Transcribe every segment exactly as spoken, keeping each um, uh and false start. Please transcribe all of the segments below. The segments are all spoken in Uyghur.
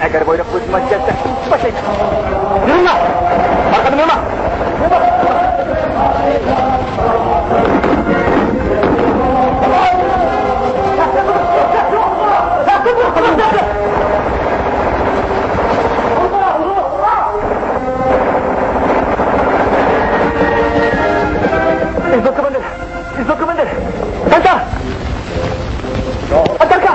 ئەگەر بۇيرۇق بۇزماس كەلسە، باشلايمەن. يۈرۈڭلار! ئارقىدىن يۈرۈڭلار! ئىزۋوك كوماندىر! ئىزۋوك كوماندىر! ئاتاكا! ئاتاكا!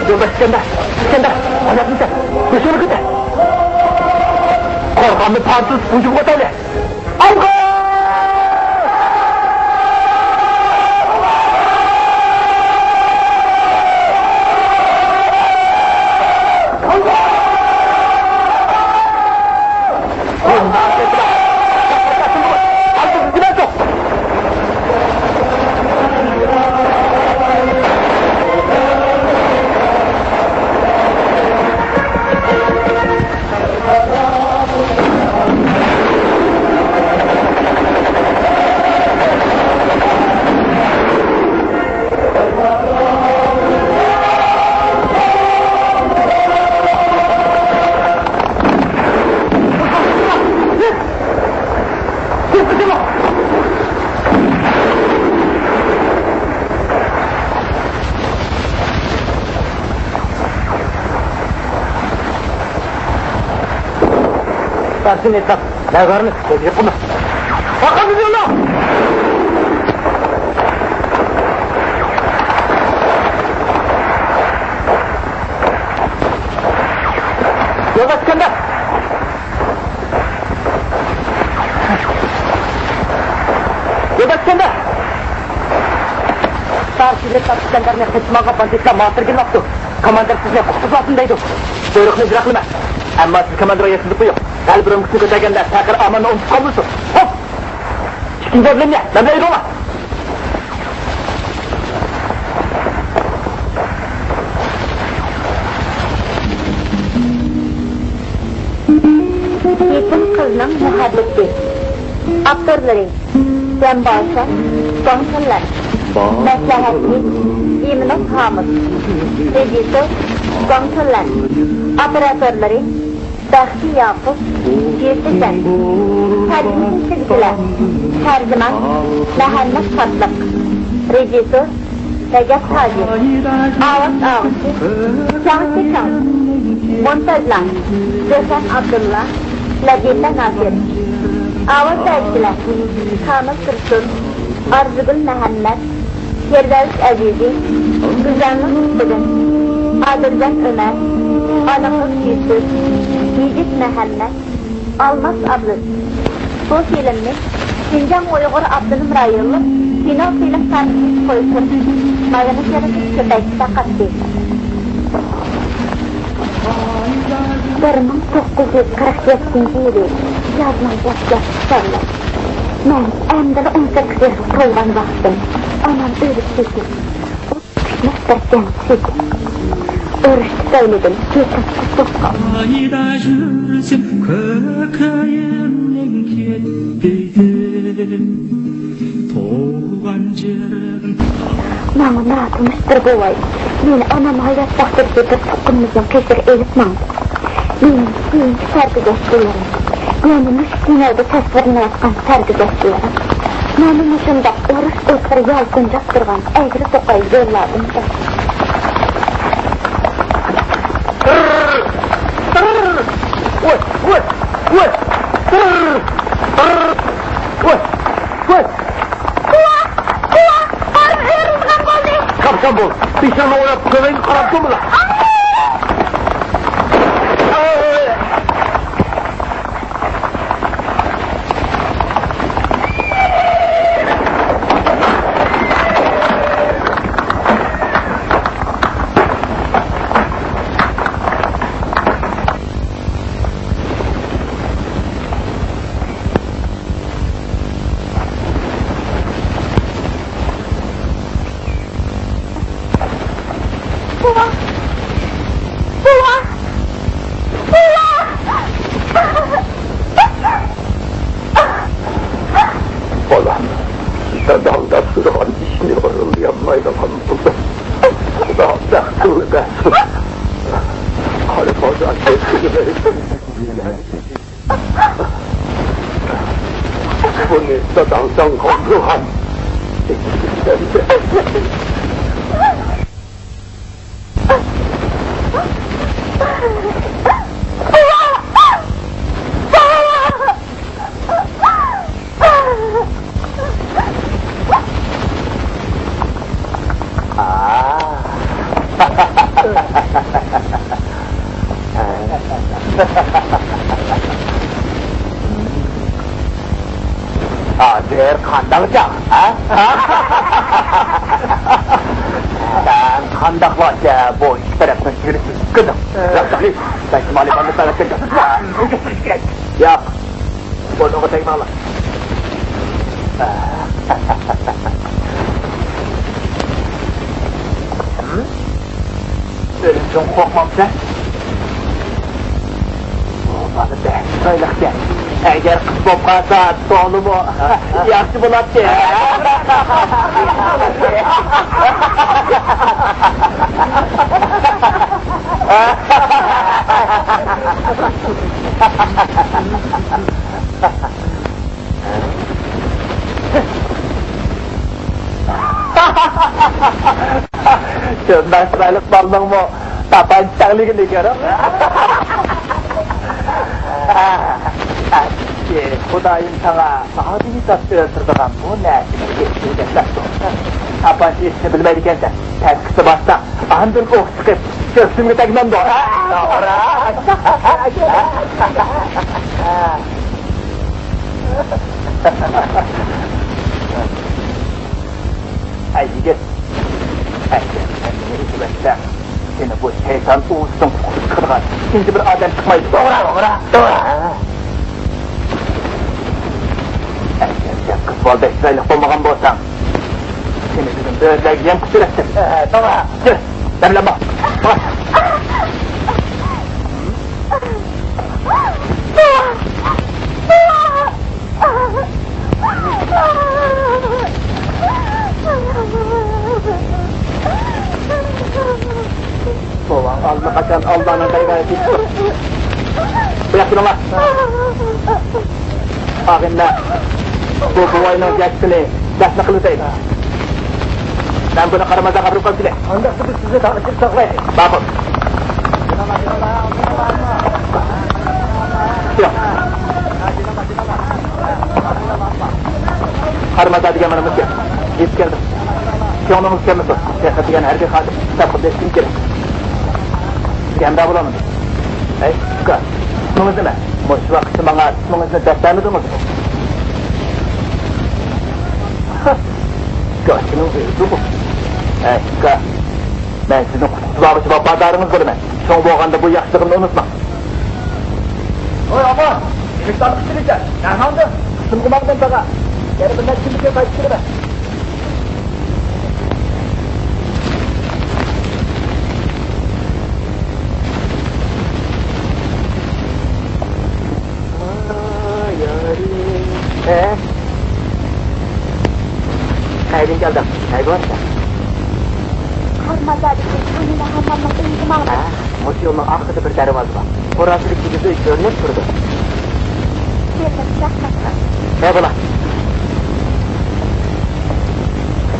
يولداش ئىسكەندەر! ئىسكەندەر! ئاياغنى كۆتەر! بېشىڭنى كۆتەر! قورغاننى پارتلىتىپ ھۇجۇمغا ئۆتەيلى! ئالغا! تارتىن ئېتىپ، نەزەرنى تېزلىك قىلما. ئارقامدىن يوللا! يولداش ئىسكەندەر! يولداش ئىسكەندەر! سارى شىددەت ئىسكەندەرنى قېچىپ ماڭغان باندىتلار ماتېرگىن ۋاقتۇ. كوماندىر سىزنى قۇتقۇزۇۋاتىمەن دەيدۇ. بۇيرۇقنى ئىجرا قىلىمەن. ئەمما سىز كوماندىرغا يەتكۈزۈپ قويۇڭ. غەلىبە رامكىسىنى كۆتەرگەندە پەقىر ئاماننى ئۇنتۇپ قالمىسۇن. خوپ! ئىككىنچى ئەبلەمگە مەبلەغ ئېيتىڭلار. يېتىم قىزنىڭ مۇھەببىتى. ئاپتورلىرى: جەمباشا، گۇاڭ چۈنلەن. مەسلىھەتچى: ئىمىنوف ھامۇس. رېژىسسور: گۇاڭ چۈنلەن. ئوپېراتورلىرى: بەختى ياقۇپ، يۈسۈپجان. تەرجىمىچى سىزگۈلەر. تەرجىمان: مەھەممەت شادلىق. رېژىسسور: رەجەپ ھاجى. ئاۋاز ئالغۇچى: چاڭ شىچاڭ. مونتاژلار: زۆھرەن ئابدۇللا، لەتىپە ناسىر. ئاۋاز بەرگۈچىلەر: كامىل تۇرسۇن، ئارزۇگۈل مەھەممەت، پىردەۋس ئەزىزى، گۈزەلنۇر ئىسپىدىن، ئادىلجان ئۆمەر، ئانىقلىق يۈسۈپ، يىگىت مەھەممەت، ئالماس ئابلىز. بۇ فىلىمنى شىنجاڭ ئۇيغۇر ئاپتونوم رايونلۇق كىنو فىلىم سەنئىتى قويۇشتۇرۇش ماگنىت يارىتىش كۆپەيتىش تارقاتتى. بىر مىڭ توققۇز يۈز قىرىق يەتتىنچى يىلى يازنىڭ دەسلەپكى چىشلىرى. مەن ئەمدىلا ئون سەككىز ياشقا تولغان ۋاقتىم. ئانام ئۆلۈپ كېتىپ، ئوتتۇز بەش ياشتىن كېيىن ئۇرۇش تۈپەيلىدىن يېتىم قىز بولۇپ قالدىم. قايدا يۈرسەم، كۆكرىكىمنىڭ كېتىدۇ. ماڭا ناتونۇش بىر بوۋاي، مېنى ئانام ھايات ۋاقتىدىكى بىر تۇغقىنىمىزنىڭ قېشىغا ئېلىپ ماڭدى. مېنىڭ كېيىنكى سەرگۈزەشتلىرىم، يەنى مۇشۇ كىنودا تەسۋىرلىنىۋاتقان سەرگۈزەشتلىرىم مانا مۇشۇنداق ئۇرۇش ئېقىر يالقۇنجاپ تۇرغان ئەگرى-توقاي يوللاردىن ئۆتتى. ۋاي، ۋاي، ۋاي! ۋاي، ۋاي! قۇۋا! قۇۋا! قارىم ئۆرۈلىدىغان بولدى! كاپسان بول! بېشىڭنى ئويۇپ كۆرەيلى، قاراپ تۇرمىلا! بوۋا! بوۋا! بوۋا! بالام، داداڭ دەپ تۇرغان ئىشنى ئورۇنلىيالمايدىغان بولدۇم. خۇدا بەختىڭنى بەرسۇن. قارا قازا كەتكىنى بۇنى داداڭ ساڭا قالدۇرغان. ھازىر قانداق چاغ، ھە؟ سەن قانداقلارچە بۇ ئىككى تەرەپنىڭ چېگرىسىنى چۈشكۈردۈڭ؟ راست، راست. سەن شىمالىي باندا تەۋەتكەن. ياق. بۇنىڭغا تەگمەڭلار. ئۆلۈمدىن قورقمامسەن؟ بۇ بالا بەك چىرايلىقكەن. ئەگەر قىز بولۇپ قالسا، تولىمۇ ياخشى بولاتتى. شۇنداق چىرايلىق بالىنىڭمۇ تاپانچا تەڭلىگىنى كۆرۈڭ. ئەمدى خۇدايىم ساڭا ئادىمىي زات ئۆلتۈرىدىغان بۇ نەرسىنى ئېلىپ كەتمەپتۇ. تاپانچا ئېتىشنى بىلمەيدىكەنسەن. تەسكىسى بارسا، ئاندىن ئوق چىقىپ، كۆكسۈمگە تەگمەمدۇ. توغرا. ئەي يىگىت، ئەگەر سەن مېنى ئېتىۋەتسەڭ، سېنى بۇ شەيتان ئۇۋىسىدىن قۇتقۇزۇپ چىقىدىغان ئىككىنچى بىر ئادەم چىقمايدۇ. توغرا، توغرا، توغرا. ئەگەر سەن قىز بالىدەك چىرايلىق بولمىغان بولساڭ، سېنى بۈگۈن بۆرىلەرگە يەم قىلىپ بېرەتتىم. توغرا. يۈر، مەن بىلەن بار. بار. بوۋاڭ ئاللىقاچان ئاللانىڭ دەرگاھىغا كېتىپتۇ. بۇياققا كېلىڭلار. ئاغىنىلەر، بۇ بوۋاينىڭ جەسىتىنى دەپنە قىلىۋېتەيلى. مەن بۇنى قارامازداغا ئاپىرىپ قويۇپ كېلەي. ئانداقتا بىز سىزنى تارتىشىپ ساقلايلى. ماقۇل. ياق. قارامازدا دېگەن مانا مۇشۇ. يېتىپ كەلدىم. كۆڭلىڭىز كەلمىسۇن. سىياسەت دېگەن ھەربىي خادىم. كىتابقا بېسىشىم كېرەك. سىزگە ھەمراھ بولالمىدىم. ھەي، ئۇكا، ئىسمىڭىز نېمە؟ مۇشۇ ۋاقىتتا ماڭا ئىسمىڭىزنى دەپ بەرمىدىڭىزمۇ؟ ئۇكا، شۇنىڭ ئۆزىدۇ بۇ. ھەي، ئۇكا، مەن سىزنىڭ قۇتقۇزۇپ ئالغۇچى ۋاپادارىڭىز بولىمەن. شۇڭا بولغاندا بۇ ياخشىلىقىمنى ئۇنتۇماڭ. ۋاي ئامان، ئىمتىھانلىق ئىشلىرىكەن. نەماڭدىن؟ قىسىمغا ماڭدىم تاغا. يەنە بىر نەچچە كۈندىن كېيىن قايتىپ كېلىمەن. ھە؟ ھە، ئەگىۋاتىسەن. قارىمازاردىكى كامىلە ھاممامنىڭ ئۆيىگە ماڭدى. ھە، مۇشۇ يولنىڭ ئارقىدا بىر دەرۋازا بار. قوراسىدا كىگىز ئۆي كۆرۈنۈپ تۇرىدۇ. بېرىپ چاقماقتا. ھە، بالا.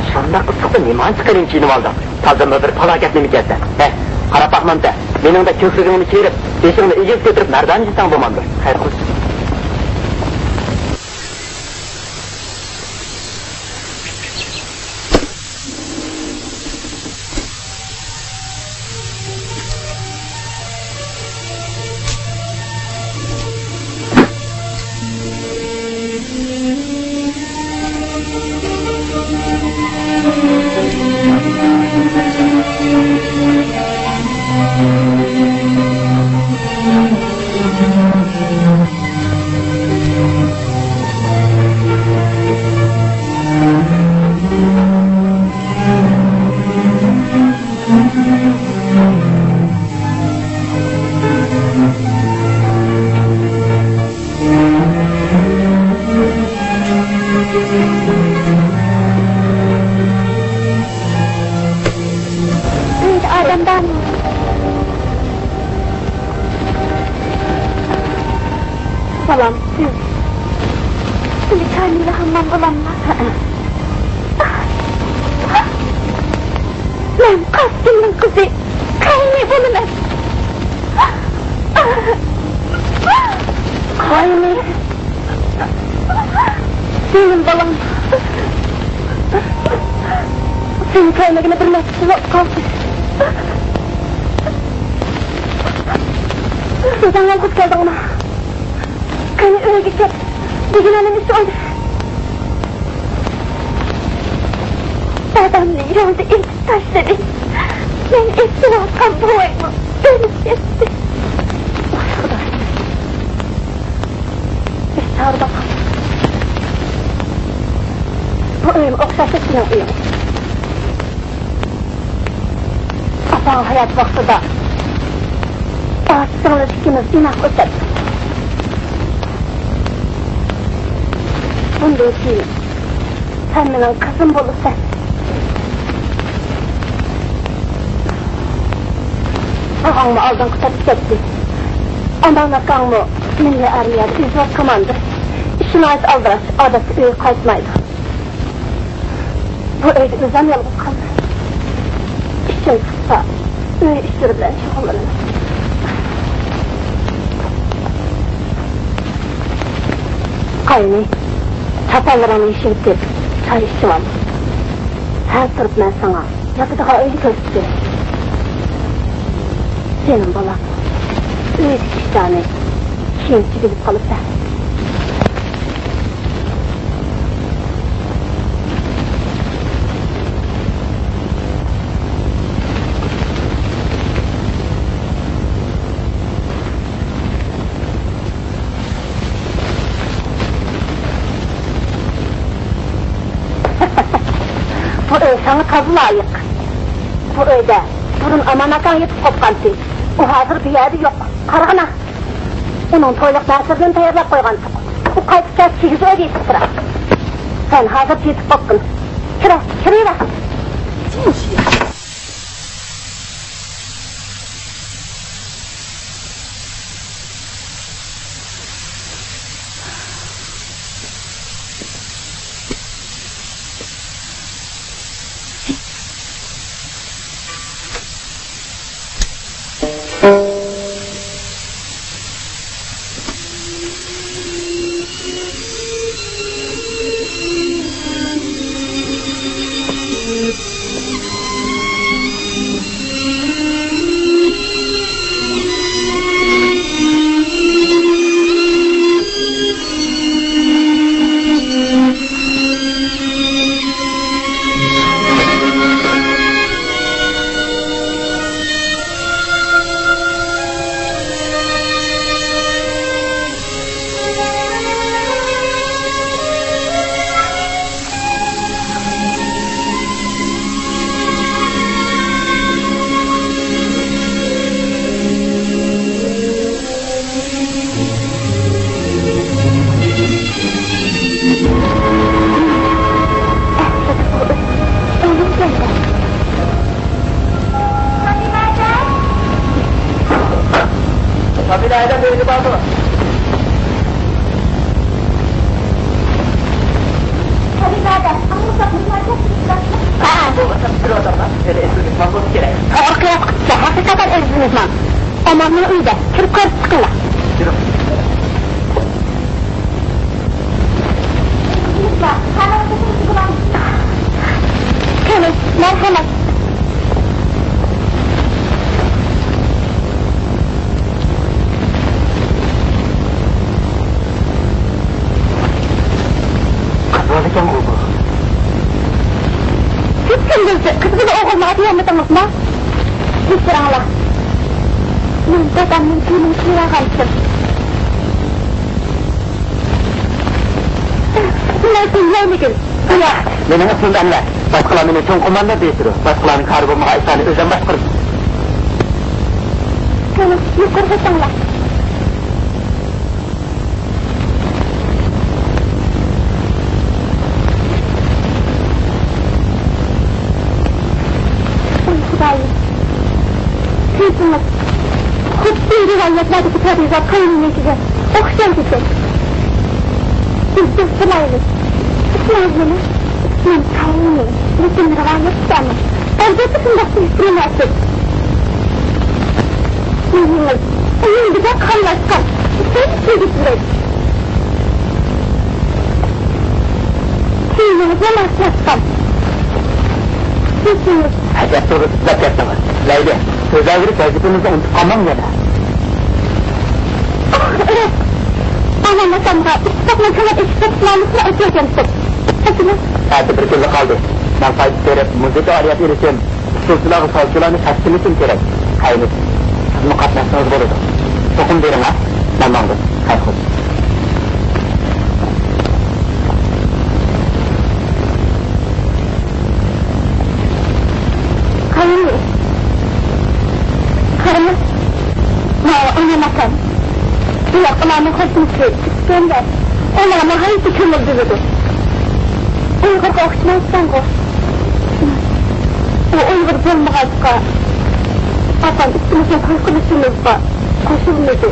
شۇنداق ئىسسىقتا نېمانچە قېلىن كىيىنىۋالدىڭ؟ تازىمۇ بىر پالاكەت نېمىكەنسەن؟ ھە، قاراپ باقمامسەن؟ مېنىڭدەك كۆكرىكىڭنى كېرىپ، بېشىڭنى ئېگىز كۆتۈرۈپ مەردانە يۈرسەڭ بولمامدۇ؟ خەير قىلسۇن. ئۆيدە ئادەم بارمۇ؟ بالام، سىز، سىلى كامىلە ھاممام بولاملا؟ ھەئە. مەن قاسىمنىڭ قىزى، قەينى بولىمەن. قاينى؟ جېنىم بالام. سېنى كۆرمىگىلى بىر نەچچە يىل بولۇپ قالدى. ئۆزۈڭ يالغۇز كەلدىڭمۇ؟ قېنى ئۆيگە كەپ، دېگىنىڭنى ئىش ئويلا. دادامنى يولدا ئېتىپ تاشلىدى. مەن ئېسىنىۋاتقان بوۋايمۇ ئۆلۈپ كەتتى. ۋاي خۇداي. بىچارە بالا. بۇ ئۆيمۇ ئوخشاشلا سېنىڭ ئۆيۈڭ. ئاپاڭ ھايات ۋاقتىدا ئاچا-سىڭىل ئىككىمىز ئىناق ئۆتەتتۇق. بۇندىن كېيىن سەن مېنىڭ قىزىم بولىسەن. ئاغاڭمۇ ئالدىنقى سەپكە كەتتى. ئامال ئاكاڭمۇ مىللىي ئارمىيەدە ئۆزى بار كوماندىر. ئىشى ناھايىتى ئالدىراش، ئادەتتە ئۆيگە قايتمايدۇ. بۇ ئۆيدە ئۆزۈم يالغۇز قالىمەن. ئىشىم چىقسا، ئۆي ئىشلىرى بىلەن شۇغۇللىنىمەن. قاينى، چاپانلىرىڭنى يېشىۋېتىپ، چاي ئىچىۋال. ھە، تۇرۇپ مەن ساڭا ياتىدىغان ئۆينى كۆرسىتىپ بېرەي. جېنىم بالام، ئۆيدىكى ئىشلارنى كېيىنچە بىلىپ قالىسەن. بۇ ئۆي ساڭا تازا لايىق. بۇ ئۆيدە بۇرۇن ئامان ئاكاڭ يېتىپ قوپقانتى. ئۇ ھازىر بۇ يەردە يوق. قارىغىنا. ئۇنىڭ تويلۇق نەرسىلىرىنى تەييارلاپ قويغانتۇق. ئۇ قايتىپ كەلسە كىگىز ئۆيدە يېتىپ تۇرار. سەن ھازىر يېتىپ قوپقىن. كىرە، كىرىۋەر. بىر ئادەم ئۆيدە بارمۇ؟ خېرىدار، ئاڭلىساق نېمە دەپ تۇرىسىز؟ ھە. بۇ ئادەملەر يەنە ئۆزىمىز ماڭغۇمىز كېرەك. توغرا قىلىۋاتىسىز، ھەقىقەتەن ئۆزىمىز ماڭ. ئومارنىڭ ئۆيىدە، كىرىپ كۆرۈپ چىقىڭلار. يۈرۈڭ. قېنى، مەرھەمەت. قىز بالىكەنغۇ بۇ. سىز كىم بىلسە، قىز بالا ئوغۇلنى ئاتىيالمىدىڭىزمۇ؟ كەچۈرۈڭلار. مەن دادامنىڭ كىيىمىنى كىيىۋالغانتىم. مەن سىزلەرمىدىم. مېنىڭ ئىسمىم ئەنۋەر. باشقىلار مېنى چوڭ قوماندان دېيىشىدۇ. باشقىلارنىڭ كارى بولمىغان ئىشلارنى ئۆزۈم باشقۇرىمەن. قېنى، يۇقىرىغا چىقىڭلار. ئوي خۇدايىم، كۆزىڭىز خۇددى رىۋايەتلەردىكى پەرىزات قاينىنىڭكىگە ئوخشايدىكەن. بىز دوست بولايلى. ئىسمىڭىز نېمە؟ مەن قاينى، لېكىن رىۋايەتتە ئەمەس. ئەلۋەتتە شۇنداق دېيىشكە مۇناسىپ. مېنىڭ ئۇنىڭ بىلەن قاملاشقان ئىككىنچى يىگىتلىك. كىيىمىڭىزنى ماسلاشقان. كېچىڭىز. ئەجەب توغرا سۆزلەپ كەتتىڭىز. لەيلى، سۆزلەۋېرىپ ۋەزىپىمىزنى ئۇنتۇپ قالماڭ يەنە. ئاھ، ئەنەس. ئانام ئاتامغا ئىتتىپاقنىڭ كۆڭۈل ئېچىش توپلامىسىنى ئەكەلگەنتىم. ئەكىلىڭ. سائىتى بىر كۈنلا قالدى. مەن قايتىپ بېرىپ، مۇزىكا ئالىيەت ئېلىشىم، ئۇسسۇلچىلارغا سازچىلارنى تەقسىم ئېتىشىم كېرەك. قېنى، سىزمۇ قاتناشسىڭىز بولىدۇ. چوقۇم بېرىڭ، ھە؟ مەن ماڭدىم. خەير خوش. قېنى، قارىمۇ؟ ماۋۇ ئانام ئاتام. بۇ ياقلارنىڭ خوتۇنى ئىكەنلەر. ئۇلار ناھايىتى كۆڭۈل بۆلىدۇ. ئۇيغۇرغا ئوخشىمايسەنغۇ. ئۇ ئۇيغۇر بولمىغاچقا، ئاپام ئىككىمىزنىڭ توي قىلىشىمىزغا قوشۇلمىدى.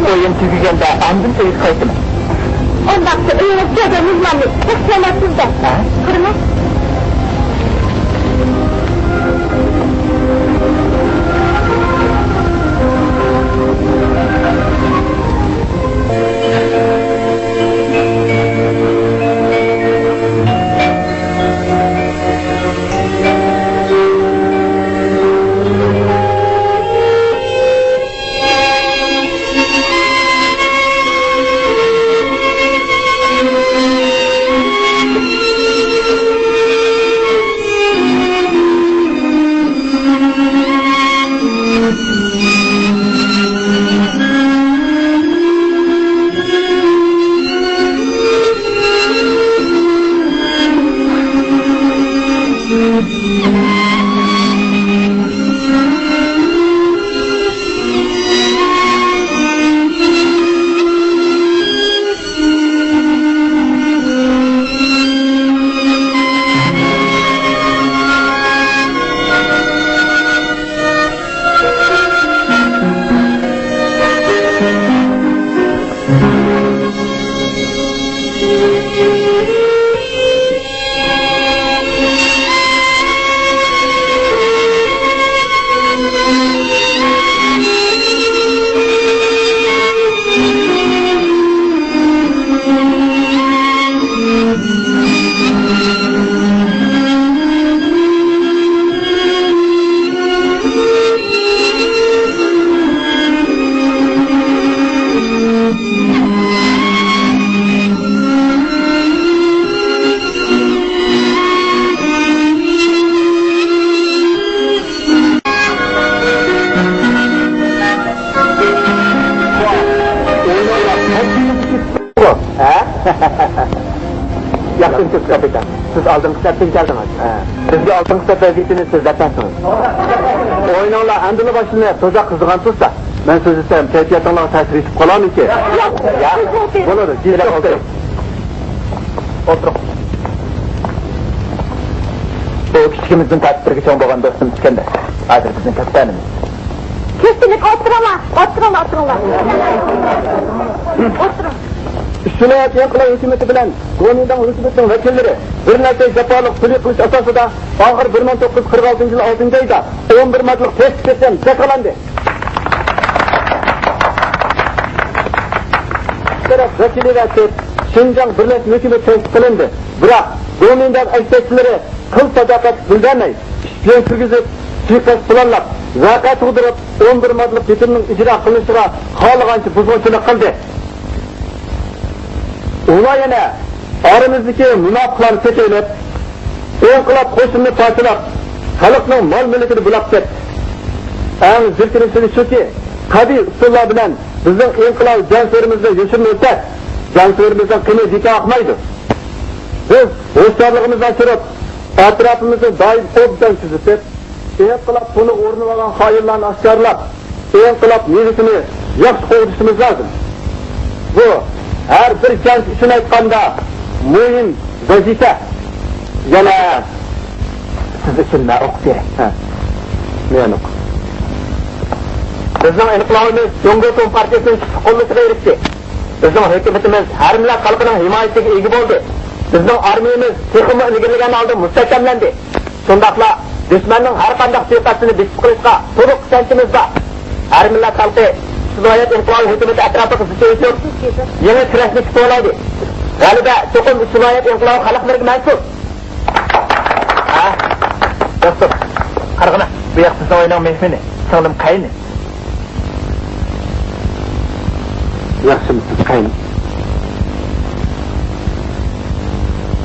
تويۇم تۈگىگەندە ئاندىن ئۆيگە قايتىمەن. ئۇنداقتا ئۆيىڭىزگە كەلگەن مېھماننى خۇش كۆرمەپسىز-دە. ھە؟ قارىمۇ؟ ھە؟ ياخشىمۇسىز، كاپىتان؟ سىز ئالدىنقى سەپتىن كەلدىڭىز. ھە. بىزگە ئالدىنقى سەپ ۋەزىپىنى سىز دەپ بەردىڭىز. ئويۇنۇڭلار ئەمدىلا باشلىنىپ، تۇزاق قىزىغان تۇرسا، مەن سۆزلىسەم، كەيپىياتىڭلارغا تەسىر يېتىپ قالارمىكىن؟ ياق. ياق. بولىدۇ، جىددىي ئولتۇرۇڭ. ئولتۇرۇڭ. بۇ بۇ كىچىكىمىزدىن تارتىپ بىرگە چوڭ بولغان دوستۇم ئىسكەندەر. ھازىر بىزنىڭ كاپىتانىمىز. كۆپچىلىك ئولتۇرۇڭلار، ئولتۇرۇڭلار، ئولتۇرۇڭلار. ئولتۇرۇڭ. ئۈچ ۋىلايەت ئىنقىلاب ھۆكۈمىتى بىلەن گومىنداڭ ھۆكۈمىتىنىڭ ۋەكىللىرى بىر نەچچە جاپالىق سۈلۈك قىلىش ئاساسىدا ئاخىر بىر مىڭ توققۇز يۈز قىرىق ئالتىنچى يىل ئالتىنچى ئايدا ئون بىر ماددىلىق تەكلىپ سەپتەن جاكارلاندى. تەرەپ ۋەكىلى ۋە تۆت شىنجاڭ بىرلەشمە ھۆكۈمىتى تەسىس قىلىندى. بىراق گومىنداڭ ئەشتەكچىلىرى قىل ساداقەت بىلدۈرمەي، ئىش بىلەن كىرگۈزۈپ، سۇيىقەست پىلانلاپ، ۋەقە تۇغدۇرۇپ، ئون بىر ماددىلىق بىتىمنىڭ ئىجرا قىلىنىشىغا خالىغانچە بۇزغۇنچىلىق قىلدى. ئۇلار يەنە ئارىمىزدىكى مۇناپىقلارنى سېتىۋېلىپ، ئىنقىلاب قوشۇنىنى پارچىلاپ، خەلقنىڭ مال-مۈلكىنى بۇلاپ كەتتى. ئەڭ جىركىنچلىكى شۇكى، قەبىھ ئۇسۇللار بىلەن بىزنىڭ ئىنقىلاب جەڭچىلىرىمىزنى يوشۇرۇن ئۆلتۈرۈپ، جەڭچىلىرىمىزنىڭ قېنى بىكار ئاقمايدۇ. بىز ھوشيارلىقىمىزنى ئاشۇرۇپ، ئەتراپىمىزنى دائىم ئوبدان كۆزىتىپ، ئىنقىلاب تونىغا ئورىنىۋالغان خائىنلارنى ئاشكارىلاپ، ئىنقىلاب مېۋىسىنى ياخشى قوغدىشىمىز لازىم. بۇ ھەر بىر جەڭچى ئۈچۈن ئېيتقاندا مۇھىم ۋەزىپە. يەنە سىز ئۈچۈن مەن ئوقۇپ بېرەي. ھە. مەن ئوقۇ. بىزنىڭ ئىنقىلابىمىز جۇڭگو كومپارتىيىسىنىڭ كۈچلۈك قوللىشىغا ئېرىشتى. بىزنىڭ ھۆكۈمىتىمىز ھەر مىللەت خەلقىنىڭ ھىمايىسىگە ئىگە بولدى. بىزنىڭ ئارمىيىمىز تېخىمۇ ئىلگىرىلىگەن ھالدا مۇستەھكەملەندى. شۇنداقلا دۈشمەننىڭ ھەر قانداق سۇيىقەستىنى بېسىپ قىلىشقا تولۇق ئىشەنچىمىز بار. ھەر مىللەت خەلقى ئۈچ ۋىلايەت ئىنقىلابى ھۆكۈمىتى ئەتراپىغا زىچ ئېلىشىپ، يېڭى كۈرەشنى كۈتۈۋالايلى. غەلىبە چوقۇم ئۈچ ۋىلايەت ئىنقىلابى خەلقلىرىگە مەنسۇپ. ھە؟ دوستۇم، قارىغىنا، بۇ ياق بىزنىڭ ئۆينىڭ مېھمىنى، سىڭلىم قەينى. ياخشىمۇسىز، قەينى؟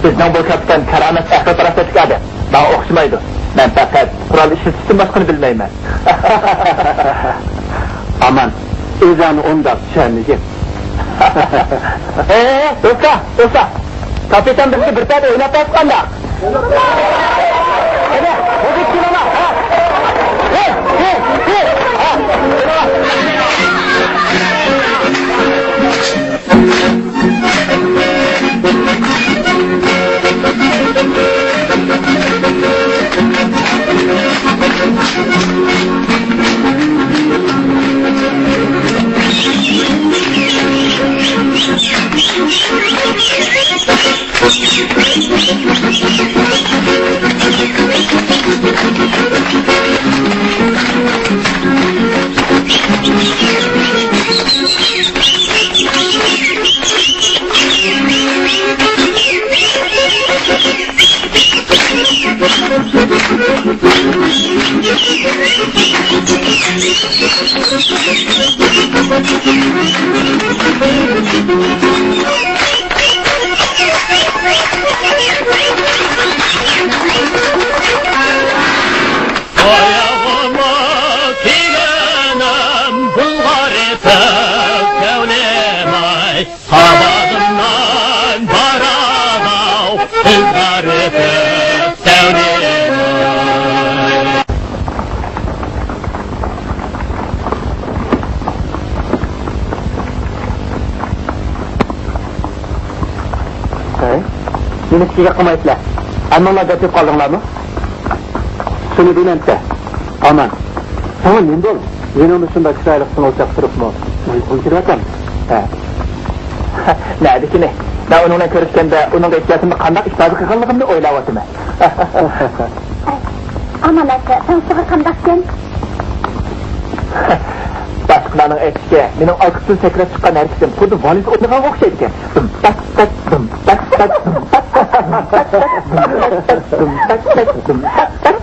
بىزنىڭ بۇ كاپىتان كارامەت، ئەقىل-پاراسەتلىك ئادەم. ماڭا ئوخشىمايدۇ. مەن پەقەت قورال ئىشلىتىشتىن باشقىنى بىلمەيمەن. ئامان، ئۆزۈڭنى ئۇنداق چۈشەنمىگىن. ئە، دوستلار، دوستلار. كاپىتان بىزگە بىر پەدە ئويناپ بەرسە قانداق؟ قېنى، ھۇزۇر كېلىڭلار، ھە؟ ھە، ھە، ھە، ھە، كېلىڭلار. ئايىغىمغا كىيگىنىم بۇلغار ئېتىپ كۆڭلۈم ئاي. قاباغىمدىن بارىدۇ ئىزغار ئېتىپ كۆڭلۈم ئاي. ھەي، نېمە ئىككىگە قىلمايسىلەر؟ ھەممىڭلار دەپ قالدىڭلارمۇ؟ شۇنى دېمەمسە، ئامان. ساڭا نېمە بولدى؟ يېنىڭدا شۇنداق چىرايلىق سىڭىلچاق تۇرۇپمۇ ئۇيقۇڭ كېلىۋاتامدۇ؟ ھە. نەدىكىنى؟ مەن ئۇنىڭ بىلەن كۆرۈشكەندە ئۇنىڭغا ئېھتىياجىمنى قانداق ئىپادە قىلغانلىقىمنى ئويلاۋاتىمەن. ئامان ئاكا، تانسىغا قانداقكەن؟ باشقىلارنىڭ ئېيتىشىچە، مېنىڭ ئارقىسىدىن سەكرەپ چىققان ھەرىكىتىم خۇددى ۋالىس ئوينىغانغا ئوخشايدىكەن. دۇم تاك تاك، دۇم تاك تاك، دۇم تاك تاك، دۇم تاك تاك، دۇم تاك تاك، دۇم تاك تاك.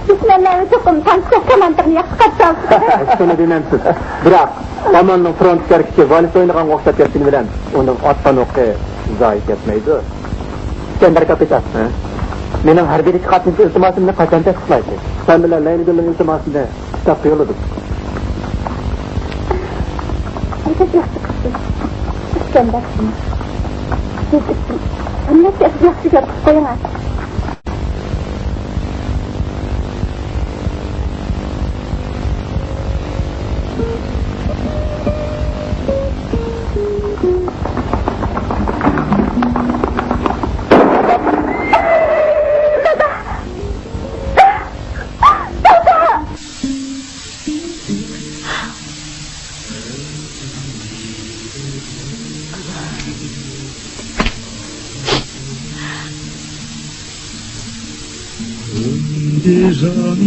دۈشمەنلەرنى چوقۇم تانسىغا كاماندىرنى ياخشى قارشى ئالسىدۇ. شۇنى دېمەمسىز. بىراق، ئاماننىڭ فرونتتىكى ھەرىكىتى ۋالىس ئوينىغانغا ئوخشاپ كەتكىنى بىلەن ئۇنىڭ ئاتقان ئوقى زايە كەتمەيدۇ. ئىسكەندەر كاپىتان. ھە؟ مېنىڭ ھەربىي ئىتىقادىمدىكى ئىلتىماسىمنى قاچان تەستىقلايسىز؟ سەن بىلەن لەيلىگۈلنىڭ ئىلتىماسىنى كىتابقا يوللىدىم. ئەجەب ياخشى قىپسىز، ئىسكەندەر. ھەممىسى ئەجەب ياخشى گەپ قىلىپ قويۇڭ. ئەندىجان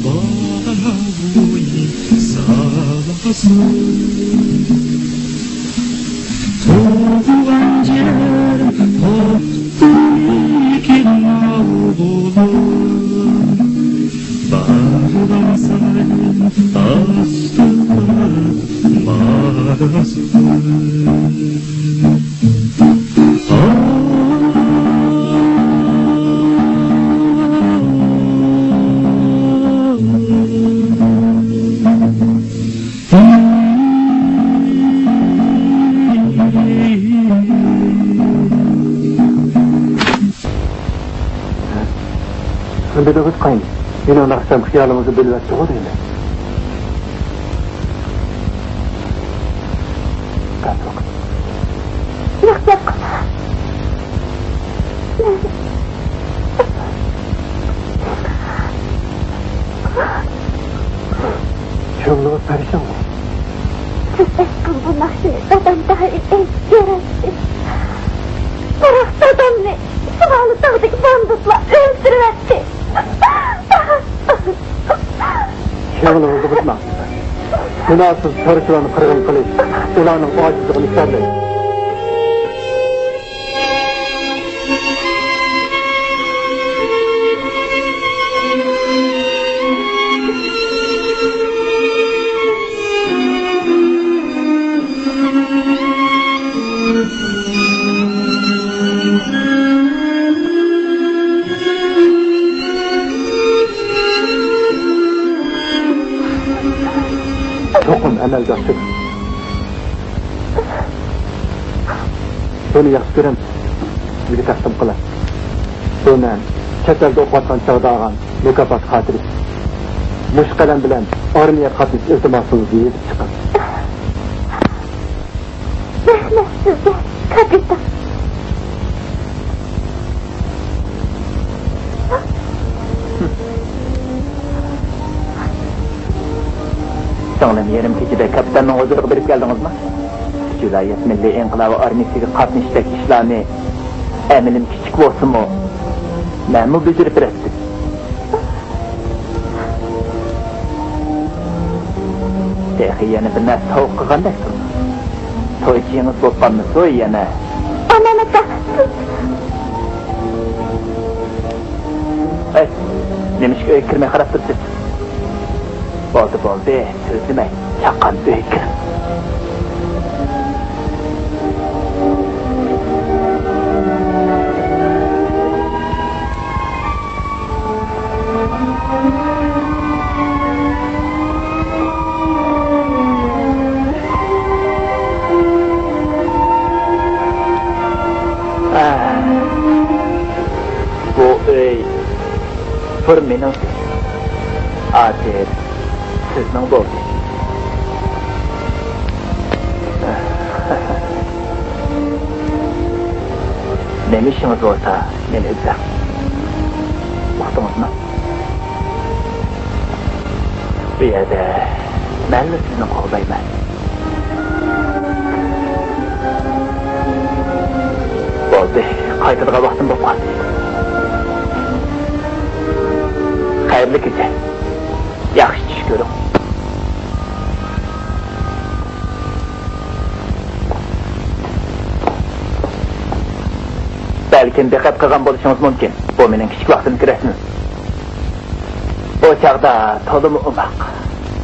باغۇي سالاسى، تۇغۇلغان يېرىم توختىمىكىن ئوغلۇم، بارغان سايىن ئاستىغا ماراستىم. بىدىغۇت قاينى، مېنىڭ ناخشام خىيالىڭىزنى بۆلۈۋەتتىغۇ دەيمەن. ياق، ياق. كۆڭلىڭىز پەرىشانمۇ؟ سىز ئېيتقان بۇ ناخشىنى دادام دائىم ئېيتىپ يۈرەتتى. بىراق دادامنى شىمالىي تاغدىكى باندىتلار ئۆلتۈرۈۋەتتى. كۆڭلىڭىزنى بۇزماڭ. گۇناھسىز چارۋىچىلارنى قىرغىن قىلىش ئۇلارنىڭ ئاجىزلىقىنى ئىپادىلەيدۇ. چوقۇم ئەمەلگە ئاشىدۇ. بۇنى ياخشى كۆرەمسىز؟ سىزگە تەقدىم قىلاي. بۇ مەن چەت ئەلدە ئوقۇۋاتقان چاغدا ئالغان مۇكاپات خاتىرىسى. مۇشۇ قەلەم بىلەن ئارمىيەگە قاتنىشىش ئىلتىماسىڭىزنى يېزىپ چىقىڭ. رەھمەت سىزگە، كاپىتان. سىڭلىم، يېرىم كېچىدە كاپىتاننىڭ ھۇزۇرىغا بېرىپ كەلدىڭىزمۇ؟ شۇ ۋىلايەت مىللىي ئىنقىلابى ئارمىيىسىگە قاتنىشىشتەك ئىشلارنى ئەمىلىم كىچىك بولسىمۇ، مەنمۇ بېجىرىپ بېرەتتىم. تېخى يەنە بىر نەرسە سوۋغا قىلغاندەك تۇرىدۇ. تويچىڭىز بولۇپ قالمىسۇن يەنە. ئامانەت ئاكا. ھەي، نېمىشقا ئۆيگە كىرمەي قاراپ تۇرىسىز؟ بولدى، بولدى، سۆزلىمەي، چاققان ئۆيگە كىرىڭ. بۇ ئۆي بىر مېنىڭ، ھازىر سىزنىڭ بولدى. نېمە ئىشىڭىز بولسا، مېنى ئىزدەڭ. ئۇقتىڭىزمۇ؟ بۇ يەردە مەنلا سىزنى قوغدايمەن. بولدى، قايتىدىغان ۋاقتىم بولۇپ قالدى. خەيرلىك كېچە. ياخشى چۈش كۆرۈڭ. بەلكىم دىققەت قىلغان بولۇشىڭىز مۇمكىن، بۇ مېنىڭ كىچىك ۋاقتىمدىكى رەسىمىم. ئۇ چاغدا تولىمۇ ئوماق.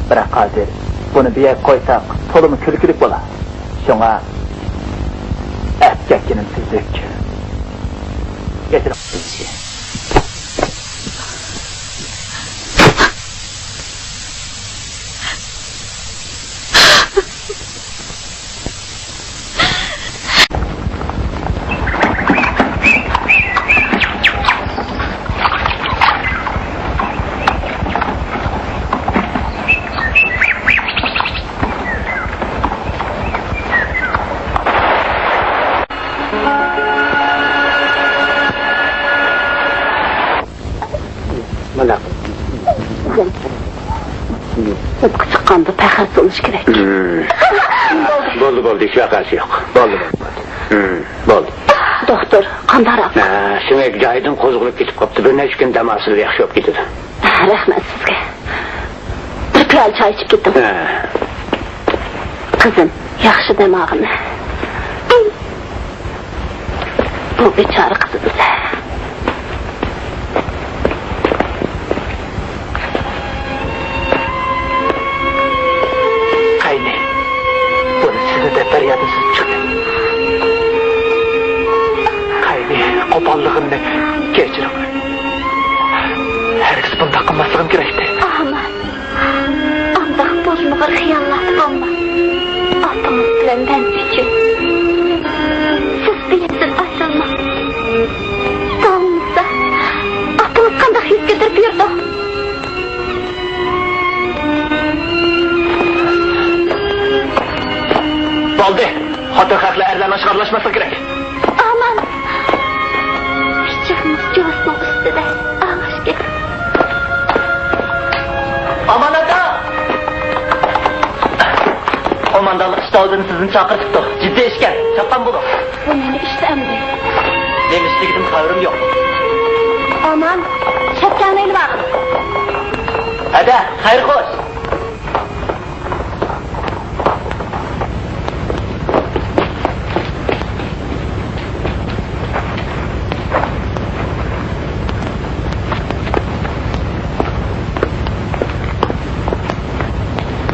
بىراق ھازىر بۇنى بۇ يەرگە قويساق، تولىمۇ كۈلكىلىك بولار. شۇڭا ئەپ كەتكىنىم تۈزۈك. كەچۈرۈڭ. مانا. سىرتقا چىققاندا پەخەر سېلىش كېرەك. بولدى، بولدى، ھېچ ۋەقەسى يوق. بولدى، بولدى، بولدى. بولدى. دوختۇر، قانداقراق؟ ھە، سۆڭەك جايىدىن قوزغىلىپ كېتىپ قاپتۇ. بىر نەچچە كۈن دەم ئالسىلا ياخشى بولۇپ كېتىدۇ. ھە، رەھمەت سىزگە. بىر پىيالە چاي ئىچىپ كېتىڭ. ھە. قىزىم، ياخشى دەم ئالغىن. بۇ بىچارە قىزىمىز. قەينى، بۇنى سىزنى دەپ بەرگەندىن سىز چىقتى. قەينى، قوپاللىقىمنى كەچۈرۈڭ. ھەرگىز بۇنداق قىلماسلىقىم كېرەكتى. ئامان. ئانداق بولمىغۇر خىياللاردا بولما. ئاپىڭىز بىلەن مەن ئۈچۈن. سىز بۇ يەردىن ئايرىلماڭ. داۋاملىسا، ئاپىڭىز قانداق يۈز كۆتۈرۈپ يۈرىدۇ؟ بولدى. خوتۇن خەقلەر ئەرلەرنىڭ ئىشىغا ئارىلاشماسلىقى كېرەك. ئامان! كىچىك مۇس جوزنىڭ ئۈستىدە ئاغاچ گەپ. ئامان ئاكا! قوماندانلىق شتابىدىن سىزنى چاقىرتىپتۇ. جىددىي ئىشكەن، چاپقان بولۇڭ. بۇ نېمە ئىشتى ئەمدى؟ نېمە ئىشلىكىدىن خەۋىرىم يوق. ئامان، شەپكەڭنى ئېلىۋالغىن. ھەدە، خەير خوش.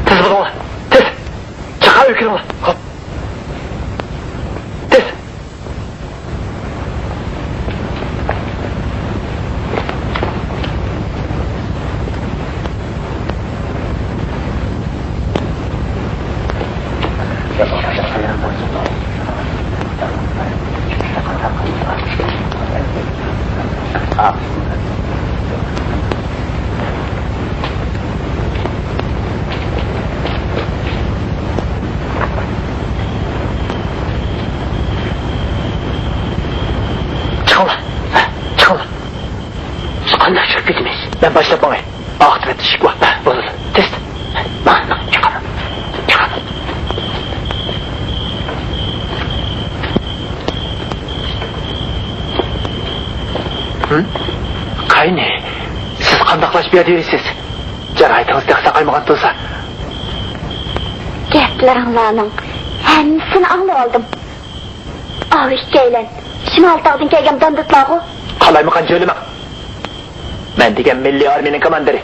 تېز بولۇڭلار، تېز! چاقا ئۆكۈرۈڭلار. خوپ. تېز! چىقىڭلار، چىقىڭلار. بىز قانداق چىقىپ كېتىمىز؟ مەن باشلاپ ماڭاي. ئاقىۋەتتە ئىشىك بار. بولىدۇ. تېز. ماڭ، ماڭ، چىقىڭلار. چىقىڭلار. ھە؟ قاينى، سىز قانداقلاش بۇ يەردە يۈرىسىز؟ جاراھىتىڭىز تېخى ساقايمىغان تۇرسا. گەپلىرىڭلارنىڭ ھەممىسىنى ئاڭلىۋالدىم. ئاۋۇ ئىككىيلەن شىمال تاغدىن كەلگەن باندىتلارغۇ؟ قالايمىقان جۆيلىمەڭ. مەن دېگەن مىللىي ئارمىيىنىڭ كوماندىرى.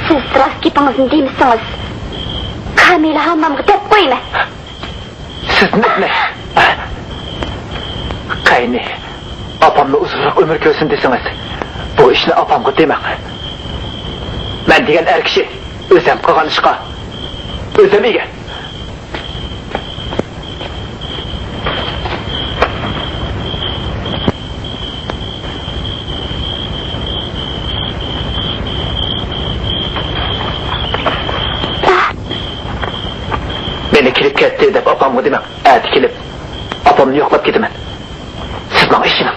سىز راست گېپىڭىزنى دېمىسىڭىز، كامىلە ھاممامغا دەپ قويىمەن. سىزنى ئەمەس. قەينى، ئاپاممۇ ئۇزۇنراق ئۆمۈر كۆرسۇن دېسىڭىز، بۇ ئىشنى ئاپامغا دېمەڭ. مەن دېگەن ئەر كىشى ئۆزەم قىلغان ئىشقا ئۆزەم ئىگە. مېنى كېلىپ كەتتى دەپ ئاپامغا دېمەڭ. ئەتە كېلىپ ئاپامنى يوقلاپ كېتىمەن. سىز ماڭا ئىشىنىڭ.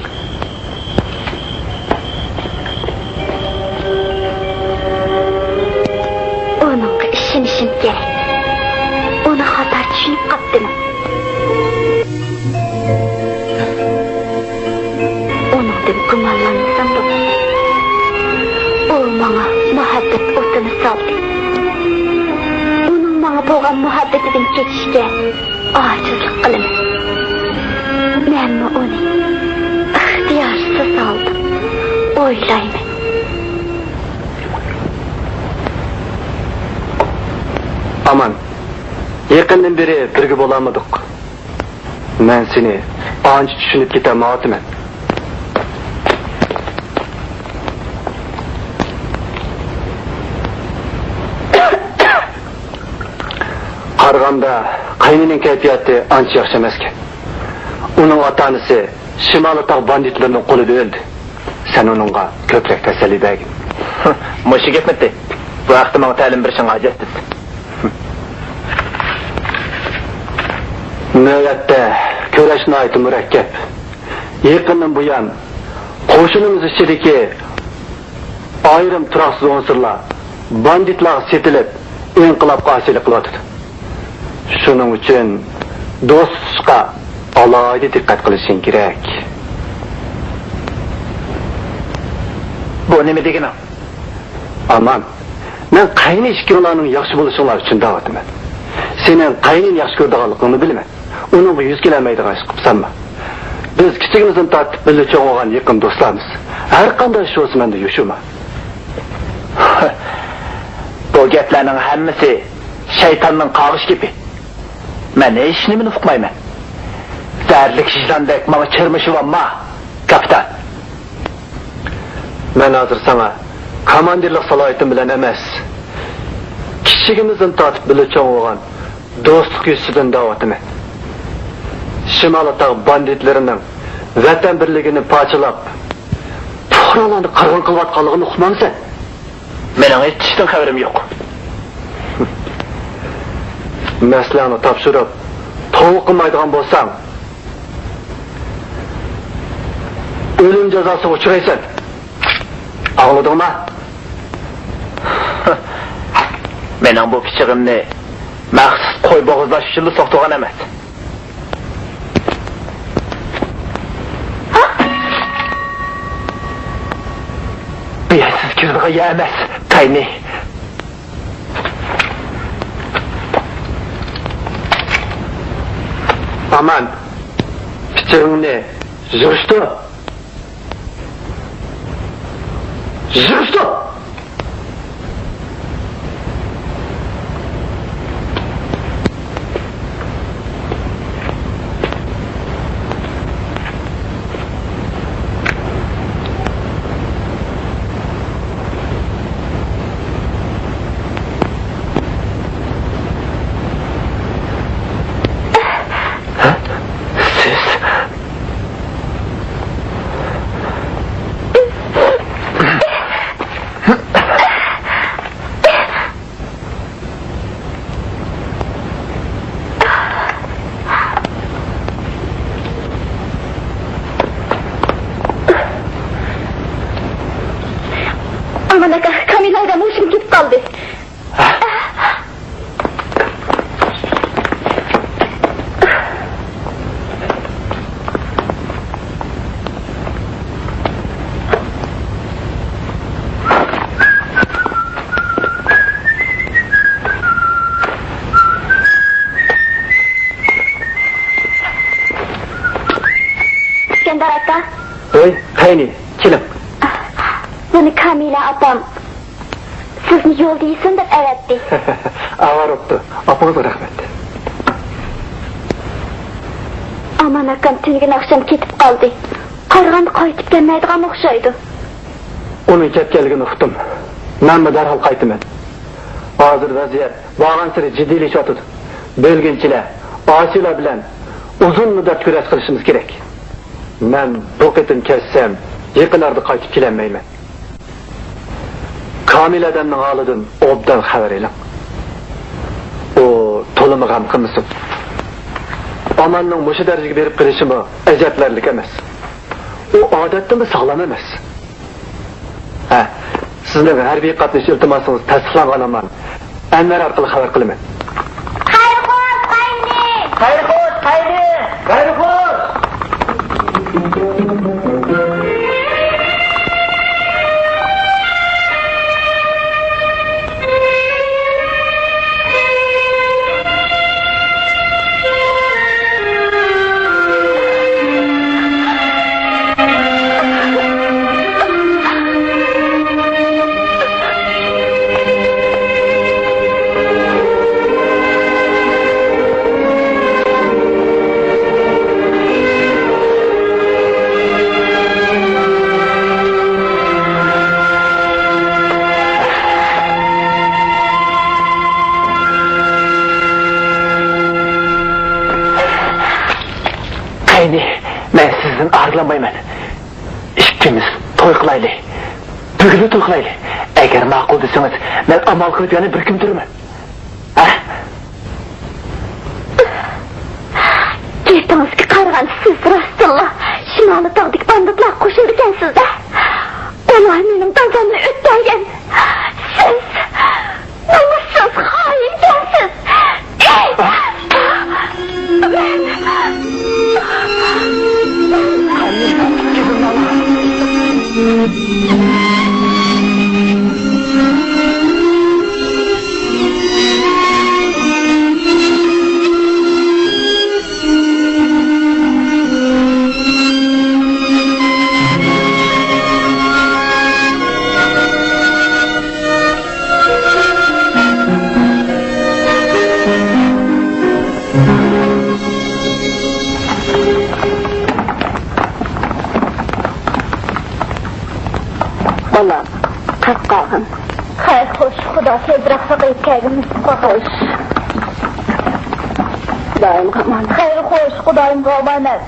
ئۇنىڭغا ئىشىنىشىم كېرەك. ئۇنى خاتا چۈشىنىپ قاپتىمەن. ئۇنىڭدىن گۇمانلانمىسامدۇ؟ ئۇ ماڭا مۇھەببەت ئوتىنى سالدى. ئۇنىڭ ماڭا بولغان مۇھەببىتىدىن كېچىشكە ئاجىزلىق قىلىمەن. مەنمۇ ئۇنى ئىختىيارسىز ئالدىم، ئويلايمەن. ئامان، يېقىندىن بېرى بىرگە بولالمىدۇق. مەن سېنى ئانچە چۈشىنىپ كېتەلمەيۋاتىمەن. قارىغاندا، قاينىنىڭ كەيپىياتى ئانچە ياخشى ئەمەسكەن. ئۇنىڭ ئاتا-ئانىسى شىمالىي تاغ باندىتلىرىنىڭ قولىدا ئۆلدى. سەن ئۇنىڭغا كۆپرەك تەسەللى بەرگىن. مۇشۇ گەپمىتى؟ بۇ ھەقتە ماڭا تەلىم بېرىشىڭ ھاجەتسىز. نۆۋەتتە كۈرەش ناھايىتى مۇرەككەپ. يېقىندىن بۇيان قوشۇنىمىز ئىچىدىكى ئايرىم تۇراقسىز ئۇنسۇرلار باندىتلارغا سېتىلىپ، ئىنقىلابقا ئاسىيلىق قىلىۋاتىدۇ. شۇنىڭ ئۈچۈن دوست تۇتۇش ئالاھىدە دىققەت قىلىشىڭ كېرەك. بۇ نېمە دېگىنىڭ؟ ئامان، مەن قەينى ئىككىڭلارنىڭ ياخشى بولۇشۇڭلار ئۈچۈن دەۋاتىمەن. سېنىڭ قەينىنى ياخشى كۆرىدىغانلىقىڭنى بىلىمەن. ئۇنىڭغا يۈز كېلەلمەيدىغان ئىش قىپسەنما؟ بىز كىچىكىمىزدىن تارتىپ بىللە چوڭ بولغان يېقىن دوستلارمىز. ھەر قانداق ئىش بولسا مەندىن يوشۇرما. بۇ گەپلەرنىڭ ھەممىسى شەيتاننىڭ قاغىش گېپى. مەن ھېچنېمىنى ئۇقمايمەن. زەھەرلىك ۋىجداندەك ماڭا چىرمىشىۋالما، كاپىتان. مەن ھازىر ساڭا كاماندىرلىق سالاھىيىتىم بىلەن ئەمەس، كىچىكىمىزدىن تارتىپ بىللە چوڭ بولغان دوستلۇق يۈزىسىدىن دەۋاتىمەن. شىمالىي تاغ باندىتلىرىنىڭ ۋەتەن بىرلىكىنى پارچىلاپ، پۇقرالارنى قىرغىن قىلىۋاتقانلىقىنى ئۇقمامسەن؟ مېنىڭ ھېچ ئىشتىن خەۋىرىم يوق. مەسىلەڭنى تاپشۇرۇپ، توۋا قىلمايدىغان بولساڭ، ئۆلۈم جازاسىغا ئۇچرايسەن. ئاڭلىدىڭما؟ مېنىڭ بۇ پىچىقىمنى مەخسۇس قوي بوغۇزلاش ئۈچۈنلا سوقتۇرغان ئەمەس. بۇ يەر سىز كىرىدىغان يەر ئەمەس، قەينى. ئامان، پىچىقىڭنى يىغىشتۇر. يىغىشتۇر! سىز. ئامان ئاكا، كامىل ئادەم ھوشىدىن كېتىپ قالدى. ئىسكەندەر ئاكا. ھەي، قەينى، كېلىڭ. بۇنى كامىلە ئاپام سىزنى يولدا يېسۇن دەپ ئەۋەتتى. ئاۋارە بوپتۇ. ئاپىڭىزغا رەھمەت. ئامان ئاكام تۈنۈگۈن ئاخشام كېتىپ قالدى. قارىغاندا قايتىپ كەلمەيدىغان ئوخشايدۇ. ئۇنىڭ كەتكەنلىكىنى ئۇقتۇم. مەنمۇ دەرھال قايتىمەن. ھازىر ۋەزىيەت بارغانسېرى جىددىيلىشىۋاتىدۇ. بۆلگۈنچىلەر، ئاسىيلار بىلەن ئۇزۇن مۇددەت كۈرەش قىلىشىمىز كېرەك. مەن بۇ قېتىم كەتسەم، يېقىن ئارىدا قايتىپ كېلەلمەيمەن. كامىل ئادەمنىڭ ھالىدىن ئوبدان خەۋەر ئېلىڭ. ئۇ تولىمۇ غەم قىلمىسۇن. ئاماننىڭ مۇشۇ دەرىجىگە بېرىپ قېلىشىمۇ ئەجەبلەرلىك ئەمەس. ئۇ ئادەتتىنمۇ ساغلام ئەمەس. ھە، سىزنىڭ ھەربىي قاتنىشىش ئىلتىماسىڭىز تەستىقلانغان ئامان. ئەنۋەر ئارقىلىق خەۋەر قىلىمەن. خەير-خوش، قاينى! خەير-خوش، قاينى! خەير-خوش! قەينى، مەن سىزدىن ئاجىزلانمايمەن. ئىككىمىز توي قىلايلى. بۈگۈنلا توي قىلايلى. ئەگەر ماقۇل دېسىڭىز، مەن ئامال قىلىپ يەنە بىر كۈن تۇرىمەن. ھە؟ گېپىڭىزگە قارىغاندا، سىز راستتىنلا شىمالىي تاغدىكى باندىتلارغا قوشۇلىدىكەنسىز-دە. ئۇلار مېنىڭ دادامنى ئۆلتۈرگەن. سىز نومۇسسىز خائىنكەنسىز. مەن ئۇلار قاچقان. خەير، خوش، خۇدا تېزرەك ساقىيىپ كەلگىن نېسىپ قىلغاي. خوش. خۇدايىمغا ئامانەت. خەير، خوش، خۇدايىمغا ئامانەت.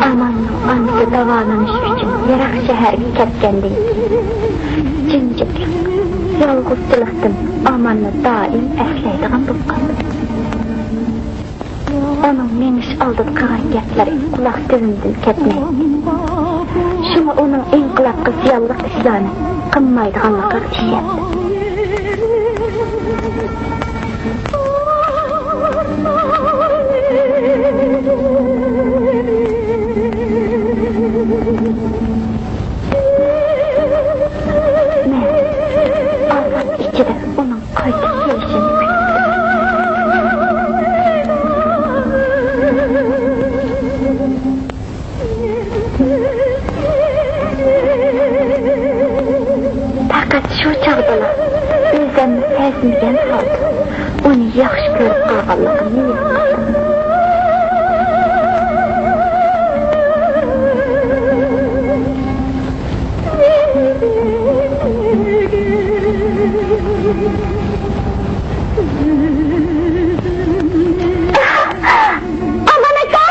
ئاماننىڭ ئانىسى داۋالىنىش ئۈچۈن يىراق شەھەرگە كەتكەندىن كېيىن، جىمجىتلىق، يالغۇزچىلىقتىن ئاماننى دائىم ئەسلەيدىغان بولۇپ قالدى. ئۇنىڭ مېڭىش ئالدىدا قىلغان گەپلىرى قۇلاق تۈۋىمدىن كەتمەيتتى. شۇڭا ئۇنىڭ ئىنقىلابقا زىيانلىق ئىشلارنى قىلمايدىغانلىقىغا ئىشەندىم. مەن ئازاب ئىچىدە ئۇنىڭ قايتىپ كېلىشىنى كۈتتۈم. پەقەت شۇ چاغدىلا ئۆزۈمنى سەزمىگەن ھالدا ئۇنى ياخشى كۆرۈپ قالغانلىقىمنى ھېس قىلدىم. ئامان ئاكا!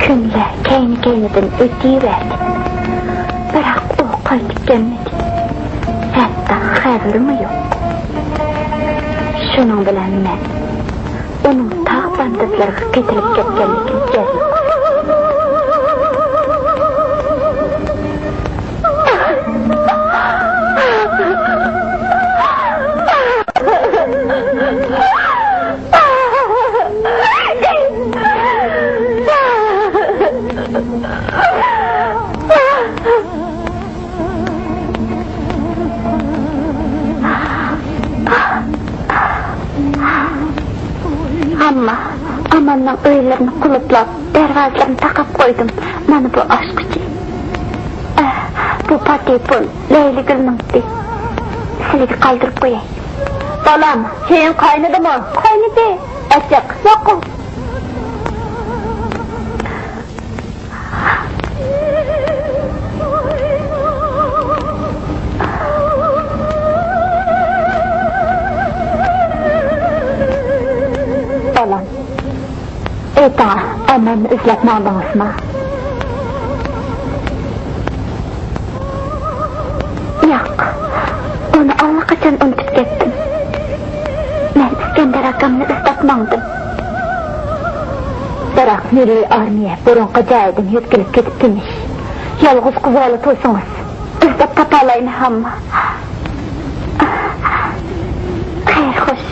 كۈنلەر كەينى-كەينىدىن ئۆتۈۋەردى. بىراق ئۇ قايتىپ كەلمىدى. ھەتتا خەۋىرىمۇ يوق. شۇنىڭ بىلەن مەن ئۇنىڭ تاغ بامداتلىرىغا قېتىلىپ كەتكەنلىكىنى جەزم قىلدىم. ئەمما ئاماننىڭ ئۆيلىرىنى قۇلۇپلاپ، دەرۋازىلىرىنى تاقاپ قويدۇم. مانا بۇ ئاچقۇچى. ئە، بۇ پاتېپون، لەيلىگۈلنىڭكى. سىلىگە قالدۇرۇپ قوياي. بالام، چېيىڭ قاينىدىمۇ؟ قاينىدى. ئەچىق، ماقۇل. بالام، ئېيتىڭا، ئاماننى ئىزدەپ ماڭدىڭىزمۇ؟ ياق، ئۇنى ئاللىقاچان ئۇنتۇپ كەتتىم. مەن ئىسكەندەر ئاكامنى ئىزدەپ ماڭدىم. بىراق مىللىي ئارمىيە بۇرۇنقى جايىدىن يۆتكىلىپ كېتىپ تىنچ. يالغۇز قىزىۋالا تۇرسىڭىز، ئىزدەپ تاپالايمەن ھەمما. خەير، خوش.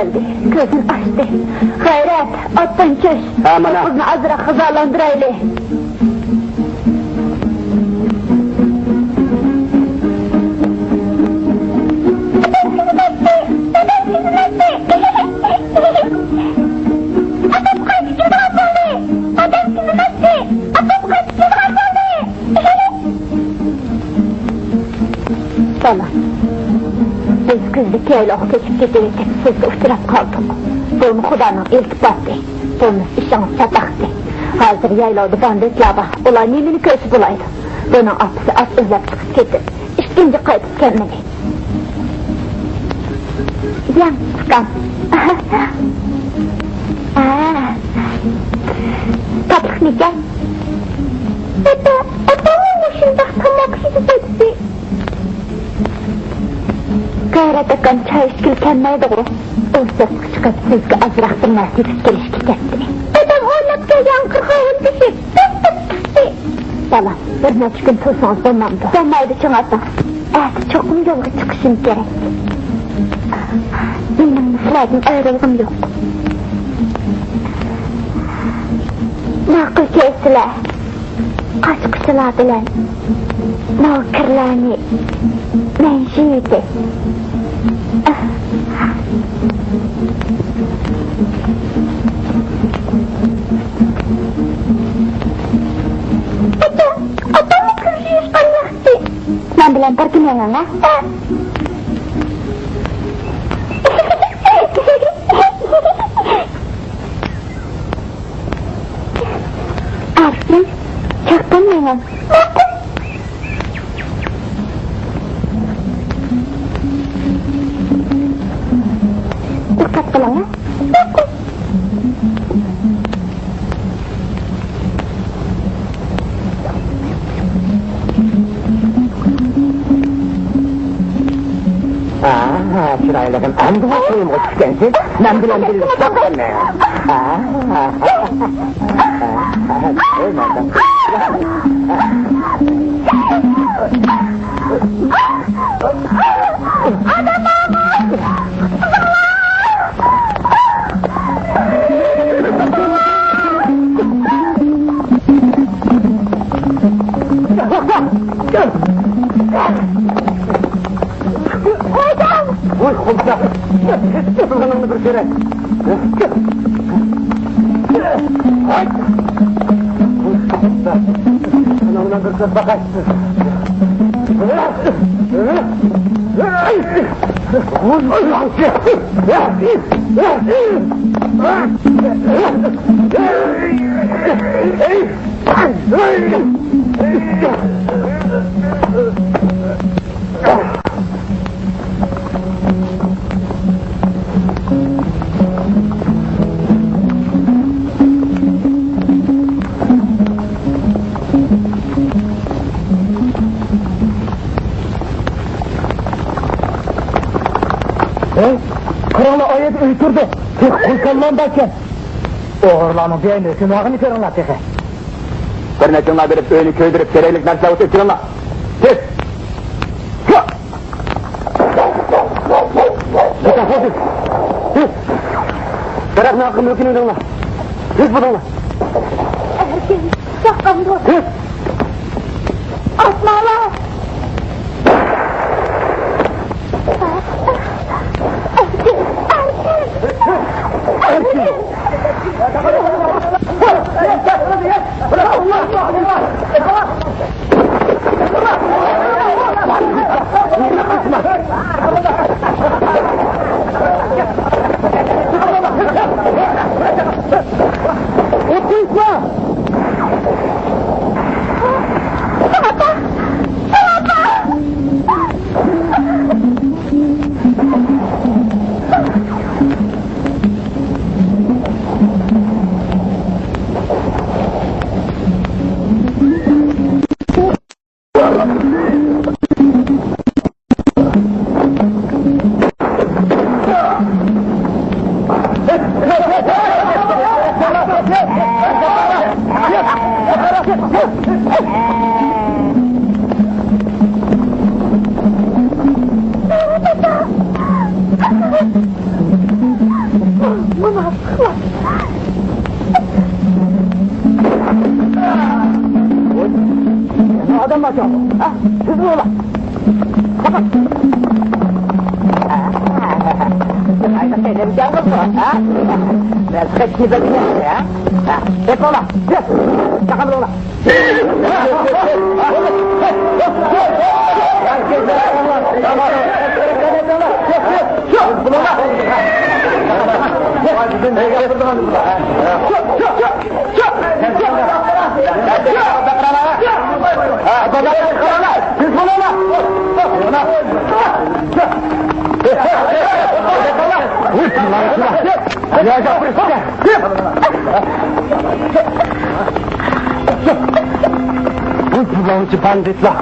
كۆزىنى ئاچتى. غەيرەت، ئاتتىن چۈش. ھە، مانا. قىزنى ئازراق غىزالاندۇرايلى. بالام، بىز كۈزلۈك يايلاغا كۆچۈپ كېتىۋېتىپ، سىزگە ئۇچراپ قالدۇق. بۇمۇ خۇدانىڭ ئىلتىپاتى. بولمىسا ئىشىڭىز چاتاقتى. ھازىر يايلاۋدا باندىتلار بار. ئۇلار نېمىنى كۆرسە بولايدۇ. بۇنىڭ ئاپىسى ئات ئىزدەپ چىقىپ كېتىپ، ئىككىنچى قايتىپ كەلمىدى. يەڭ، ئۇكام. ھە. تاتلىقمىكەن؟ ئاتا، ئاپاممۇ مۇشۇنداق تاماق يېگۈزەتتى. غەيرەت ئاكام چاي ئىچكىلى كەلمەيدىغۇ. ئۇ سىرتقا چىقىپ، سىزگە ئازراق بىر نەرسە ئېلىپ كېلىشكە كەتتى. دادام ئويناپ كەلگەن قىرغاۋۇل تېشى بىر تۇتۇشتى. بالام، بىر نەچچە كۈن تۇرسىڭىز بولمامدۇ؟ بولمايدۇ، چىڭ ئاتا. ئەتە چوقۇم يولغا چىقىشىم كېرەك. مېنىڭ سىلەردىن ئايرىلغۇم يوق. ماقۇل كەلسىلە، قاچقۇچىلار بىلەن نوكىرلارنى مەن يۇيىدۇ. ئاتا، ئاتامنى كۆرۈشۈشكەن ياخشى. مەن بىلەن بىرگە مېڭىڭ، ھە؟ ئەركىن، چاققان مېڭىڭ. دىققەت قىلىڭ، ھە؟ ئاھا، چىرايلىقىم، ئەمدىلا تويۇمغا چۈشكەنسىز. مەن بىلەن بىللە ئۇخلاپ قالماڭ. ئاھا. ۋوي، قومشاق! قىلغىنىڭنى بىر كۆرەي. ئاناڭ بىلەن بىر كۆرۈپ باقاي. ھەي، قاراڭلار، ئايەت ئۆي تۇردى. تېخى قۇل كاللام باركەن. ئوغرىلارنىڭ بىئەينى ھۆكۈم ھاقىنى كۆرۈڭلار تېخى. بىر نەچچىڭلار بېرىپ، ئۆينى كۆيدۈرۈپ، كېرەكلىك نەرسىلەر ئوتۇپ كىرىڭلار. تېز! تېز! دەرەخنىڭ ئارقا مۈلكىنى ئېلىڭلار. تېز بولۇڭلار. ئەركىن، چاققان بول. تېز! ئاتماڭلار! Бандитла!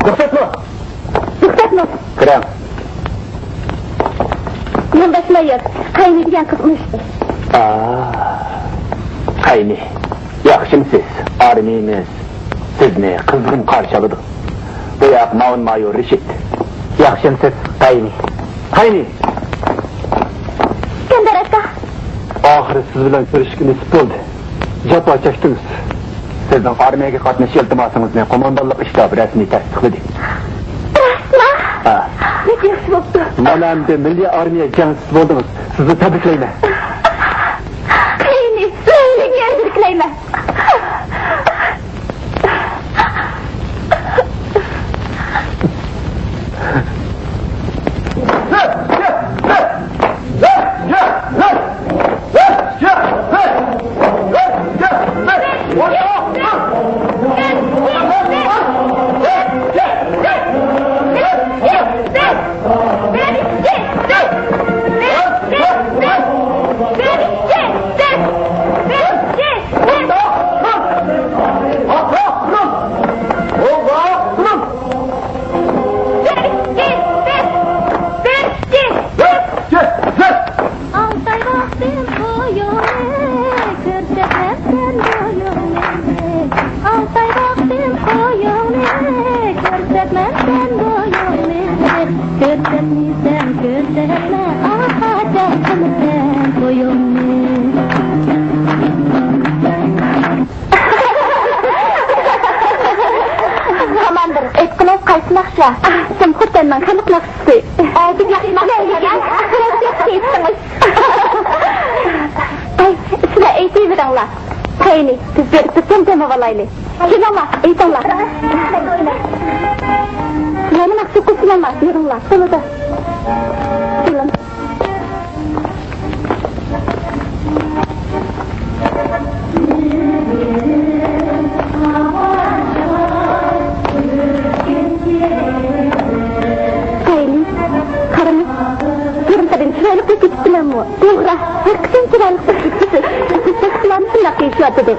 رۇخسەتمۇ؟ رۇخسەتمۇ؟ كىرىڭ. مەن باشلايمەن. قەينى دېگەن قىزنى. ئا، قەينى. ياخشىمۇسىز؟ ئارمىيىمىز سىزنى قىزغىن قارشى ئالىدۇ. بۇ ياق ماۋۇن مايور رىشىت. ياخشىمۇسىز، قەينى؟ قەينى. ئىسكەندەر ئاكا. ئاخىرى سىز بىلەن كۆرۈشكىلى نېسىپ بولدى. جاپا چەكتىڭىز. سىزنىڭ ئارمىيەگە قاتنىشىش ئىلتىماسىڭىزنى قوماندانلىق شتابى رەسمىي تەستىقلىدى. راستما؟ ھە. بەك ياخشى بوپتۇ. مانا ئەمدى مىللىي ئارمىيە جەڭچىسى بولدىڭىز. سىزنى تەبرىكلەيمەن. قېنى، سىلەرنى يەنە تەبرىكلەيمەن. ئالتاي باقتىم قويۇڭنى، كۆرسەتمەپسەن بويۇڭنى. ئالتاي باقتىم قويۇڭنى، كۆرسەتمەپسەن بويۇڭنى. كۆرسەتمىسەڭ كۆرسەتمە، ئاخىرى قىلىسەن تويۇڭنى. كوماندىر، ئېيتقىنىڭىز قايسى ناخشا؟ سىمخۇتەننىڭ خەلق ناخشىسى. ئەي، بەك ياخشى ناخشا ئىكەن. ئەي، سىلەر ئېيتىۋېرىڭلار. قېنى، بىز بىر تۈركۈم دەم ئالايلى. كېلىڭلار، ئېيتىڭلار. يەنە مەخسۇس قىلسىڭلار، يۈرۈڭلار. بولىدۇ. كېلىڭ. قېنى، قاراڭ، بۇرۇنقىدىن چىرايلىق بولۇپ كېتىپتىمەنمۇ؟ توغرا، ھەقىقەتەن چىرايلىق بولۇپ كېتىپسىز. باشقىلارمۇ شۇنداق دېيىشىۋاتىدۇ.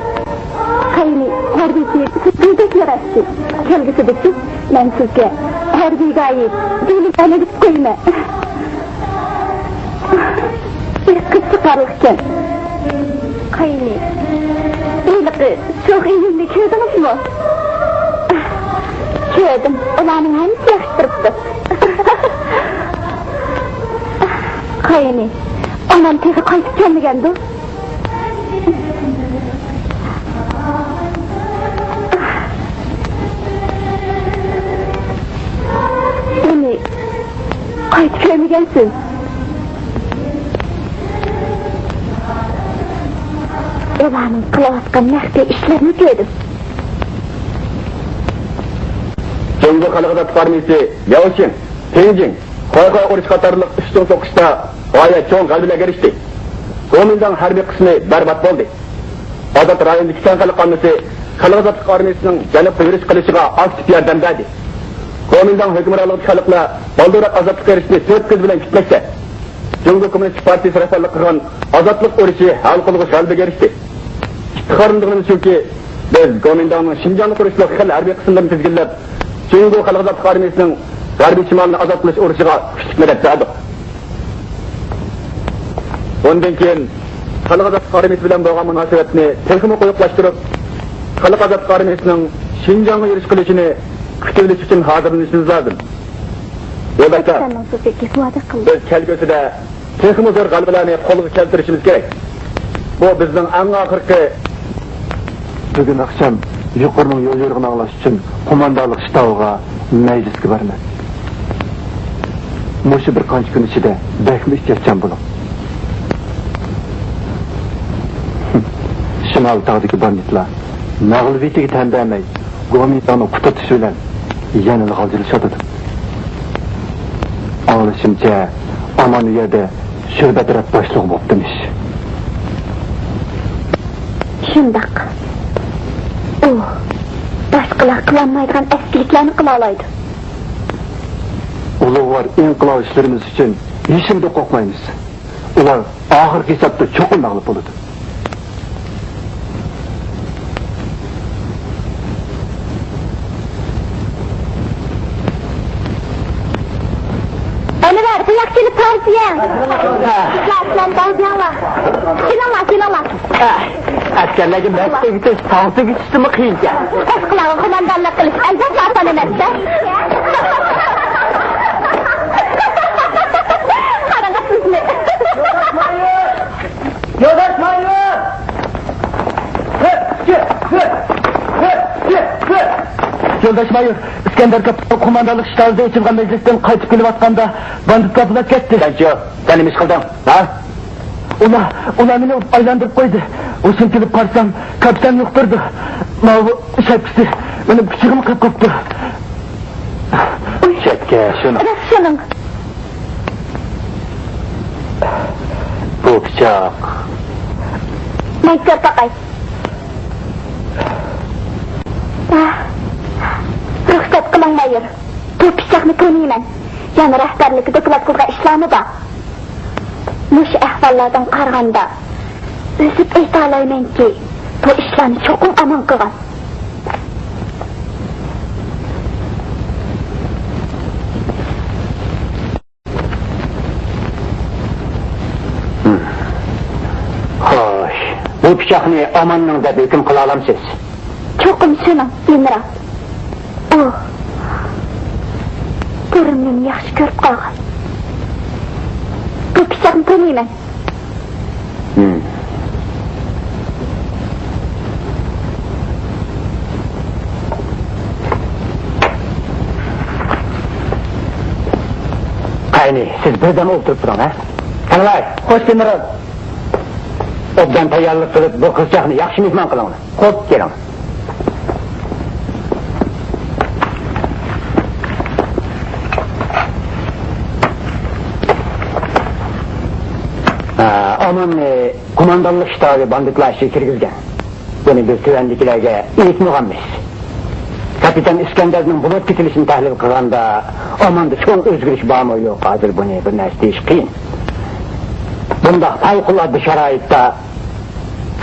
قېنى، ھەربىيچىلىك سىزگە بەك ياراشتى. كەلگۈسىدىكى مەن سىزگە ھەربىيگە ئائىت بۇيرۇقلارنى ئېلىپ قويىمەن. بىر قىز چىقارلىقكەن. قېنى، ھېلىقى شوخ ئىنىمنى كۆردىڭىزمۇ؟ كۆردۈم. ئۇلارنىڭ ھەممىسى ياخشى تۇرۇپتۇ. قېنى، ئانام تېخى قايتىپ كەلمىگەندۇ؟ مېنى قايتىپ كۆرمىگەنسىز. ئۇلارنىڭ قىلىۋاتقان مەخپىي ئىشلىرىنى كۆردۈم. جۇڭگو خەلق ئازادلىق ئارمىيىسى، لياۋشىن. تيەنجىن، خۇەيخۇەي ئۇرۇشى قاتارلىق ئۈچ چوڭ سوقۇشتا غايەت چوڭ غەلىبىلەرگە ئېرىشتى. گومىنداڭ ھەربىي قىسمى بەربات بولدى. ئازاد رايوندىكى كەڭ خەلق ئاممىسى خەلق ئازادلىق ئارمىيىسىنىڭ جەنۇبقا يۈرۈش قىلىشىغا ئاكتىپ ياردەم بەردى. گومىنداڭ ھۆكۈمرانلىقىدىكى خەلقلەر بالدۇرراق ئازادلىققا ئېرىشىشنى تۆت كۆز بىلەن كۈتمەكتە. جۇڭگو كوممۇنىستىك پارتىيىسى رەھبەرلىك قىلغان ئازادلىق ئۇرۇشى ھەل قىلغۇچ غەلىبىگە ئېرىشتى. ئىپتىخارلىنىدىغىنىمىز شۇكى، بىز گومىنداڭنىڭ شىنجاڭدا قۇرۇشلۇق خېلى ھەربىي قىسىملىرىنى تىزگىنلەپ، جۇڭگو خەلق ئازادلىق ئارمىيىسىنىڭ غەربىي شىمالنى ئازاد قىلىش ئۇرۇشىغا كۈچلۈك مەدەت بەردۇق. ئۇندىن كېيىن خەلق ئازادلىق ئارمىيىسى بىلەن بولغان مۇناسىۋەتنى تېخىمۇ قويۇقلاشتۇرۇپ، خەلق ئازادلىق ئارمىيىسىنىڭ شىنجاڭغا يۈرۈش قىلىشىنى كۈتۈۋېلىش ئۈچۈن ھازىرلىنىشىمىز لازىم. يولداشلار، پاكىستاننىڭ سۇپىكى ۋەدە قىلدى. بىز كەلگۈسىدە تېخىمۇ زور غەلىبىلەرنى قولغا كەلتۈرۈشىمىز كېرەك. بۇ بىزنىڭ ئەڭ ئاخىرقى. بۈگۈن ئاخشام يۇقىرىنىڭ يول يورۇقىنى ئاڭلاش ئۈچۈن قوماندانلىق شتابىغا مەجلىسكە بارىمەن. مۇشۇ بىر قانچە كۈن ئىچىدە بەكمۇ ئېھتىياتچان بولۇڭ. شىمال تاغدىكى باندىتلار مەغلۇبىيىتىگە تەن بەرمەي، گومىنداڭنى قۇترىتىش بىلەن يەنىلا غالجىرلىشىۋاتىدۇ. ئاڭلىشىمچە، ئامان ئۇ يەردە شۆبە تەرەپ باشلىقى بوپتىمىش. شۇنداق. ئۇ باشقىلار قىلالمايدىغان ئەسكىلىكلەرنى قىلالايدۇ. ئۇلۇغۋار ئىنقىلابچىلىرىمىز ئۈچۈن ھېچنېمىدىن قورقمايمىز. ئۇلار ئاخىرقى ھېسابتا چوقۇم مەغلۇپ بولىدۇ. ئەنۋەر، بۇ ياققا كېلىپ تاۋزىيەڭ. قىزلار بىلەن تاۋزىيەڭلار. كېلىڭلار، كېلىڭلار. ئەسكەرلەرگە مەشىق ئۆگىتىش، تاۋزا ئۆگىتىشتىنمۇ قىيىنكەن. باشقىلارغا قوماندانلىق قىلىش ئەلۋەتتە ئاسان ئەمەس-دە. قاراڭە سىزنى. يولداش مايور! يولداش مايور، ئىسكەندەر كاپىتان قوماندانلىق شتابىدا ئېچىلغان مەجلىستىن قايتىپ كېلىۋاتقاندا، باندىتلار بۇلاپ كەتتى. سەنچۇ، سەن نېمە ئىش قىلدىڭ، ھە؟ ئۇلار، ئۇلار مېنى ئۇرۇپ ئايلاندۇرۇپ قويدى. ھوشۇم كېلىپ قارىسام، كاپىتان يوقتۇردى. ماۋۇ شەپكىسى مېنىڭ پىچىقىمغا قېلىپ قاپتۇ. چەتكە شۇنى. راست شۇنىڭ. بۇ پىچاق. مايكور تاقاي. ئاھ، رۇخسەت قىلىڭ، مايور. بۇ پىچاقنى تونۇيمەن. يەنە رەھبەرلىكى دوكلات قىلغان ئىشلارمۇ بار. مۇشۇ ئەھۋاللاردىن قارىغاندا، ئۈزۈپ ئېيتالايمەنكى، بۇ ئىشلارنى چوقۇم ئامان قىلغان. خوش، بۇ پىچاقنى ئاماننىڭ دەپ ھۆكۈم قىلالامسىز؟ چوقۇم شۇنىڭ، گېنېرال. ئۇ بۇرۇن مېنى ياخشى كۆرۈپ قالغان. بۇ پىچاقنى تونۇيمەن. قېنى، سىز بىردەم ئولتۇرۇپ تۇرۇڭ، ھە؟ قېنى، ۋاي. خوش، گېنېرال. ئوبدان تەييارلىق قىلىپ، بۇ قىزچاقنى ياخشى مېھمان قىلىڭلار. خوپ، كېلىڭ. ھە، ئاماننى قوماندانلىق شتابى باندىتلار ئىچىگە كىرگۈزگەن. بۇنى بىز تۆۋەندىكىلەرگە ئېيتمىغانمىز. كاپىتان ئىسكەندەرنىڭ بۇلاپ كېتىلىشىنى تەھلىل قىلغاندا، ئاماندا چوڭ ئۆزگىرىش بارمۇ يوق، ھازىر بۇنى بىر نەرسە دېيىش قىيىن. بۇنداق پەۋقۇلئاددە شارائىتتا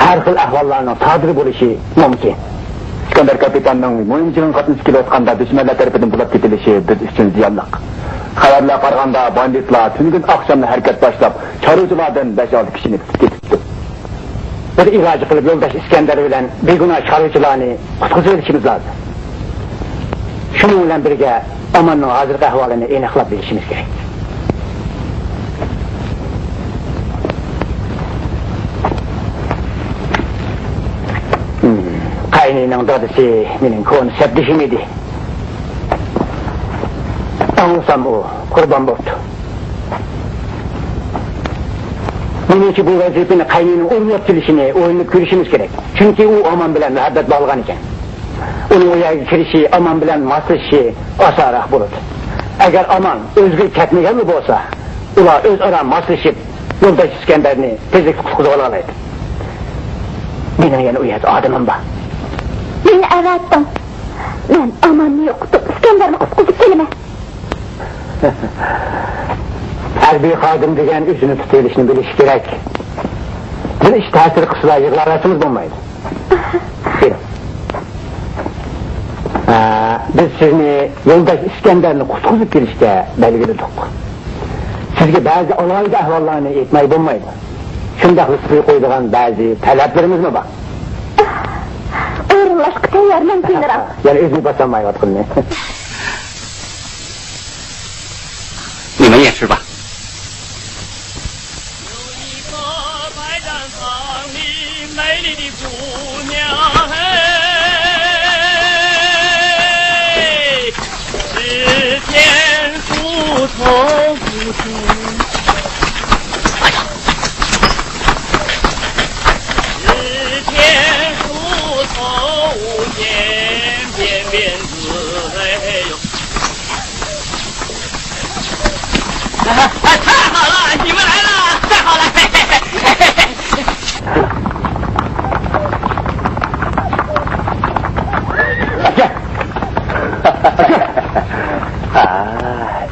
ھەر خىل ئەھۋاللارنىڭ سادىر بولۇشى مۇمكىن. ئىسكەندەر كاپىتاننىڭ مۇھىم جىڭغا قاتنىشىپ كېلىۋاتقاندا دۈشمەنلەر تەرىپىدىن بۇلاپ كېتىلىشى بىز ئۈچۈن زىيانلىق. خەۋەرلەرگە قارىغاندا، باندىتلار تۈنۈگۈن ئاخشاملا ھەرىكەت باشلاپ، چارۋىچىلاردىن بەش-ئالتە كىشىنى تۇتۇپ كېتىپتۇ. بىر ئىلاج قىلىپ، يولداش ئىسكەندەر بىلەن بىگۇناھ چارۋىچىلارنى قۇتقۇزۇۋېلىشىمىز لازىم. شۇنىڭ بىلەن بىرگە، ئاماننىڭ ھازىرقى ئەھۋالىنى ئېنىقلاپ بىلىشىمىز كېرەك. قاينىنىڭ دادىسى مېنىڭ كونا سەپدىشىم ئىدى. ئاڭلىسام، ئۇ قۇربان بوپتۇ. مېنىڭچە، بۇ ۋەزىپىنى قاينىنىڭ ئورۇنلاپ كېلىشىنى ئويلىنىپ كۆرۈشىمىز كېرەك. چۈنكى ئۇ ئامان بىلەن مۇھەببەت باغلىغان ئىكەن. ئۇنىڭ ئۇ يەرگە كىرىشى، ئامان بىلەن ماسلىشىشى ئاسانراق بولىدۇ. ئەگەر ئامان ئۆزگىرىپ كەتمىگەنلا بولسا، ئۇلار ئۆزئارا ماسلىشىپ، يولداش ئىسكەندەرنى تېزلىكتە قۇتقۇزۇۋالالايدۇ. مېنىڭ يەنە ئۇ يەردە ئادىمىم بار. مېنى ئەۋەتىڭ. مەن ئاماننى يوقىتىپ، ئىسكەندەرنى قۇتقۇزۇپ كېلىمەن. ھەربىي خادىم دېگەن ئۆزىنى تۇتۇۋېلىشنى بىلىشى كېرەك. بىر ئىش تەسىر قىلسىلا يىغلاۋەرسىڭىز بولمايدۇ. كېلىڭ. ئە، بىز سىزنى يولداش ئىسكەندەرنى قۇتقۇزۇپ كېلىشكە بەلگىلىدۇق. سىزگە بەزى ئالاھىدە ئەھۋاللارنى ئېيتماي بولمايدۇ. شۇنداقلا سىزگە قويىدىغان بەزى تەلەپلىرىمىزمۇ بار. ئورۇنلاشقا تەييارمەن، گېنېرال. يەنە ئۆزىنى باسالمايۋاتقىنىنى. نېمە ياشۇرۇۋا؟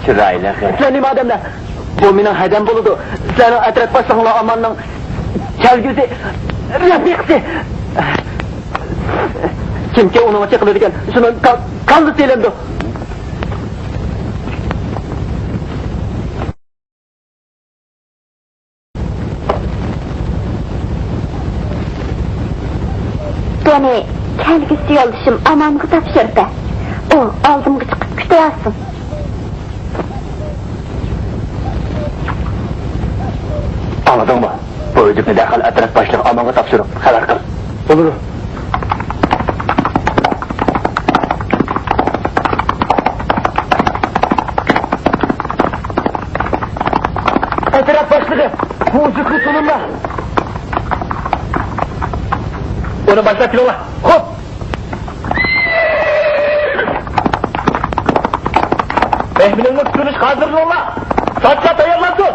چىرايلىق. سىلەر نېمە ئادەملەر؟ بۇ مېنىڭ ھەدەم بولىدۇ. سىلەرنىڭ ئەترەت باشلىقىڭلار ئاماننىڭ كەلگۈسى، رەپىقىسى. كىمكى ئۇنىڭغا چېقىلىدىكەن، شۇنىڭ كال-، كاللىسى ئېلىنىدۇ. بۇنى كەلگۈسى يولدىشىم ئامانغا تاپشۇرۇپ بەر. ئۇ ئالدىمغا چىقىپ كۈتۈۋالسۇن. ئاڭلىدىڭمۇ؟ بۇ ئۆزۈكنى دەرھال ئەترەت باشلىقى ئامانغا تاپشۇرۇپ خەۋەر قىل. بولىدۇ. ئەترەت باشلىقى، بۇ ئۆزۈكنى تونۇڭلار. ئۇنى باشلاپ كېلىڭلار. خوپ. مېھمىنىڭنى كۈتۈۋېلىشقا ھازىرلىنىڭلار. ساچا تەييارلانسۇن.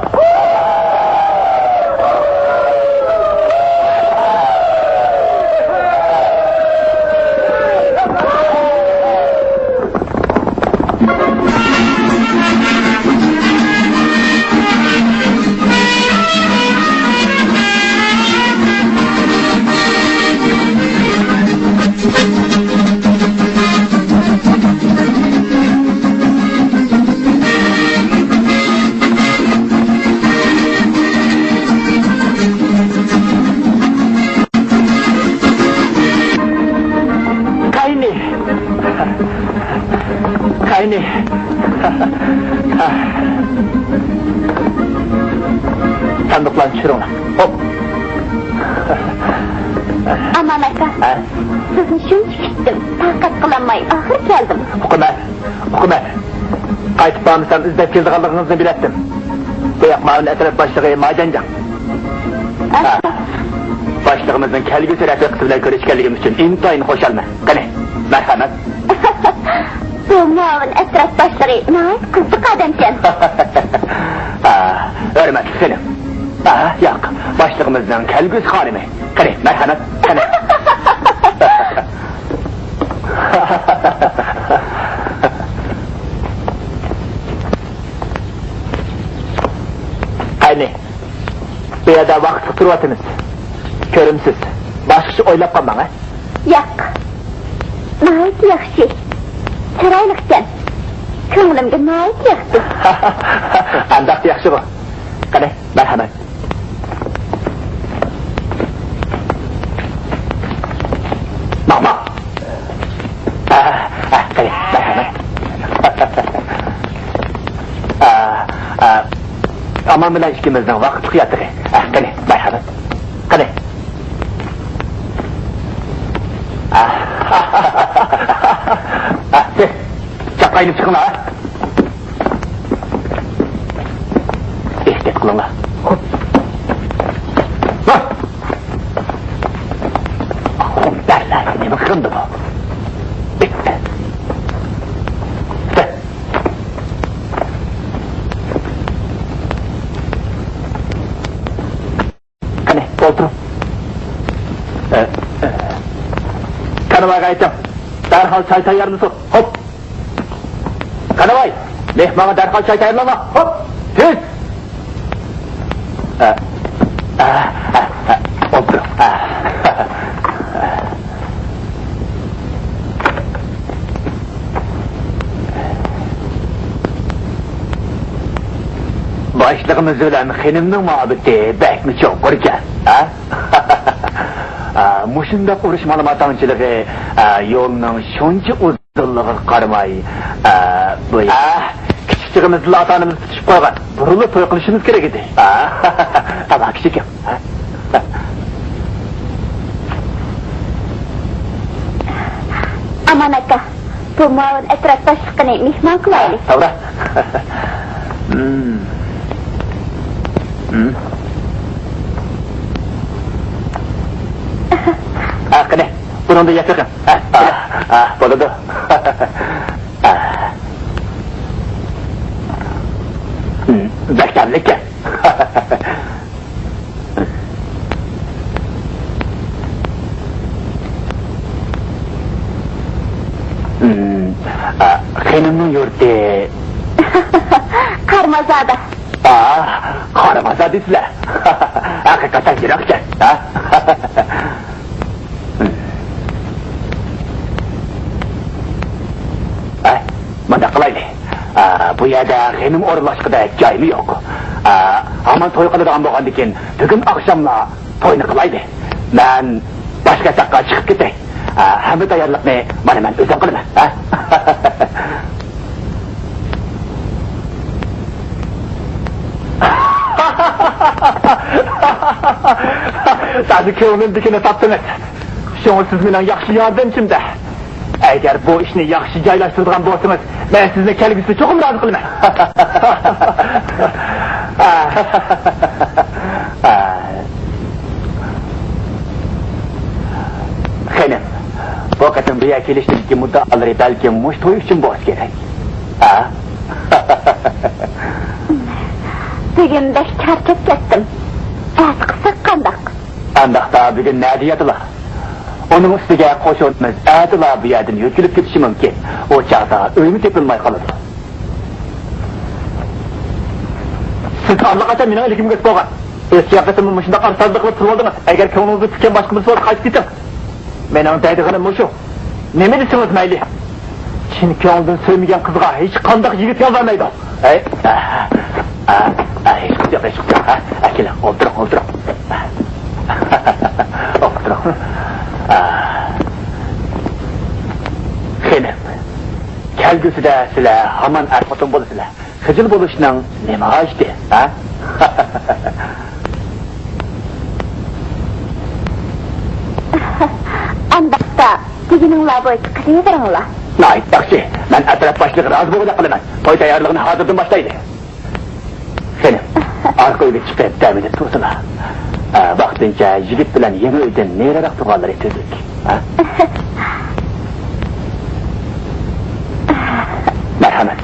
قاينى! قاينى! ساندۇقلارنى چۈشۈرۈڭلار. خوپ. ئامان ئاكا، ھە؟ سىزنى شۇنچە كۈتتۈم، تاقەت قىلالماي ئاخىر كەلدىم. ئۇقىمەن، ئۇقىمەن. قايتىپ بارمىسام ئىزدەپ كېلىدىغانلىقىڭىزنى بىلەتتىم. بۇ ياق مائۇن ئەترەت باشلىقى ماجانجاڭ. ھە. باشلىقىمىزنىڭ كەلگۈسى رەپىقىسى بىلەن كۆرۈشكەنلىكىم ئۈچۈن ئىنتايىن خۇشالمەن. قېنى، مەرھەمەت. بۇ مۇئاۋىن ئەترەت باشلىقى ناھايىتى قىزىق ئادەمكەن. ھا، ھۆرمەتلىك خېنىم. ھا، ياق، باشلىقىمىزنىڭ كەلگۈسى خانىمى. قېنى، مەرھەمەت، قېنى. قېنى، بۇ يەردە ۋاقىتلىق تۇرۇۋاتىمىز. كۆرۈمسىز. باشقىچە ئويلاپ قالماڭ، ھە؟ ياق. ناھايىتى ياخشى. چىرايلىقكەن. كۆڭلۈمگە ناھايىتى ياقتى. ئانداق ياخشىغۇ. قېنى، مەرھەمەت. ماڭ، ماڭ. ئا، ئا، قېنى، مەرھەمەت. ئا، ئا، ئامان بىلەن ئىككىمىزنىڭ ۋاقىتلىق ياتىقى. ئا، قېنى، مەرھەمەت. قېنى. ئا، ئا، سىز چاققاينىپ چىقىڭلار. ئېھتىيات قىلىڭلار. خوپ. ۋاھ! ئاخۇن بەرلەرگە نېمە قىلدى بۇ؟ بىتتى. سە. ئولتۇرۇڭ. ئە، ئە. قېنى ۋاي، قايتىڭ. دەرھال چاي تەييارلىسۇن. خوپ. قېنى ۋاي، مېھمانغا دەرھال چاي تەييارلاڭلار. خوپ. تېز. ئە، ئە، ئە، ئە. ئولتۇرۇڭ. ئە. باشلىقىمىز بىلەن خېنىمنىڭ مۇھەببىتى بەكمۇ چوڭقۇركەن، ھە؟ ئا، مۇشۇنداق ئۇرۇش مالىماتاڭچىلىقى، ئا، يولنىڭ شۇنچە ئۇزۇنلۇقىغا قارىماي، ئا، بۇ، ئا، كىچىك چېغىمىزدىلا ئاتا-ئانىمىز پۈتۈشۈپ قالغان. بۇرۇنلا توي قىلىشىمىز كېرەك ئىدى. ئا، تاماكا چېكىڭ. ئامان ئاكا، بۇ مۇئاۋىن ئەترەت باشلىقىنى مېھمان قىلايلى. توغرا. مم. مم. ھە، قېنى، بۇنىڭدا يەپ بېقىڭ. ھە، ھە، ھە، بولىدۇ. ھە. مم، بەك تەملىككەن. ئا، خېنىمنىڭ يۇرتى. قارمازادا. ئا، قارمازا دېسىلە. ھەقىقەتەن يىراقكەن، ھە؟ ئە، مۇنداق قىلايلى. ئا، بۇ يەردە خېنىم ئورۇنلاشقۇدەك جايمۇ يوق. ئا، ھامان توي قىلىدىغان بولغاندىكىن، بۈگۈن ئاخشاملا توينى قىلايلى. مەن باشقا ياتاققا چىقىپ كېتەي. ئا، ھەممە تەييارلىقنى مانا مەن ئۆزۈم قىلىمەن، ھە؟ تازا كۆڭلۈمدىكىنى تاپتىڭىز. شۇڭا سىز مېنىڭ ياخشى ياردەمچىم-دە. ئەگەر بۇ ئىشنى ياخشى جايلاشتۇرىدىغان بولسىڭىز، مەن سىزنى كەلگۈسىدە چوقۇم رازى قىلىمەن. خېنىم، بۇ قېتىم بۇ يەرگە كېلىشتىكى مۇددىئالىرى بەلكىم مۇشۇ توي ئۈچۈن بولسا كېرەك. ھە؟ بۈگۈن بەك چارچاپ كەتتىم. ئەتە قىلساق قانداق؟ ئانداقتا بۈگۈن نەدە ياتىلا؟ ئۇنىڭ ئۈستىگە قوشۇنىمىز ئەتىلا بۇ يەردىن يۆتكىلىپ كېتىشى مۇمكىن. ئۇ چاغدا ئۆيمۇ تېپىلماي قالىدۇ. سىز ئاللىقاچان مېنىڭ ئىلكىمگە ئۆتۈپ بولغان. ئۆتكەن قېتىممۇ مۇشۇنداق ئارسازلىق قىلىپ تۇرۇۋالدىڭىز. ئەگەر كۆڭلىڭىزگە پۈككەن باشقا بىرسى بولسا، قايتىپ كېتىڭ. مېنىڭ دەيدىغىنىم مۇشۇ. نېمە دېسىڭىز مەيلى. چىن كۆڭلىدىن سۆيمىگەن قىزغا ھېچقانداق يىگىت يالۋارمايدۇ. ھەي، ئە، ئە، ئە، ھېچقىسى يوق، ھېچقىسى يوق. ھە، ئەكېلىڭ، ئولتۇرۇڭ، ئولتۇرۇڭ. ئولتۇرۇڭ. ئە. خېنىم، كەلگۈسىدە سىلەر ھامان ئەر-خوتۇن بولىسىلەر. خىجىل بولۇشنىڭ نېمە ھاجىتى، ھە؟ ئانداقتا، دېگىنىڭلار بويىچە قىلىۋېرىڭلار. ناھايىتى ياخشى. مەن ئەترەت باشلىقى رازى بولغۇدەك قىلىمەن. توي تەييارلىقىنى ھازىردىن باشلايلى. قېنى، ئارقا ئۆيگە چىقىپ دەم ئېلىپ تۇرسىلا. ئە، ۋاقتىنچە يىگىت بىلەن يېڭى ئۆيدىن نېرىراق تۇرغانلىرى تۈزۈك. ھە؟ مەرھەمەت.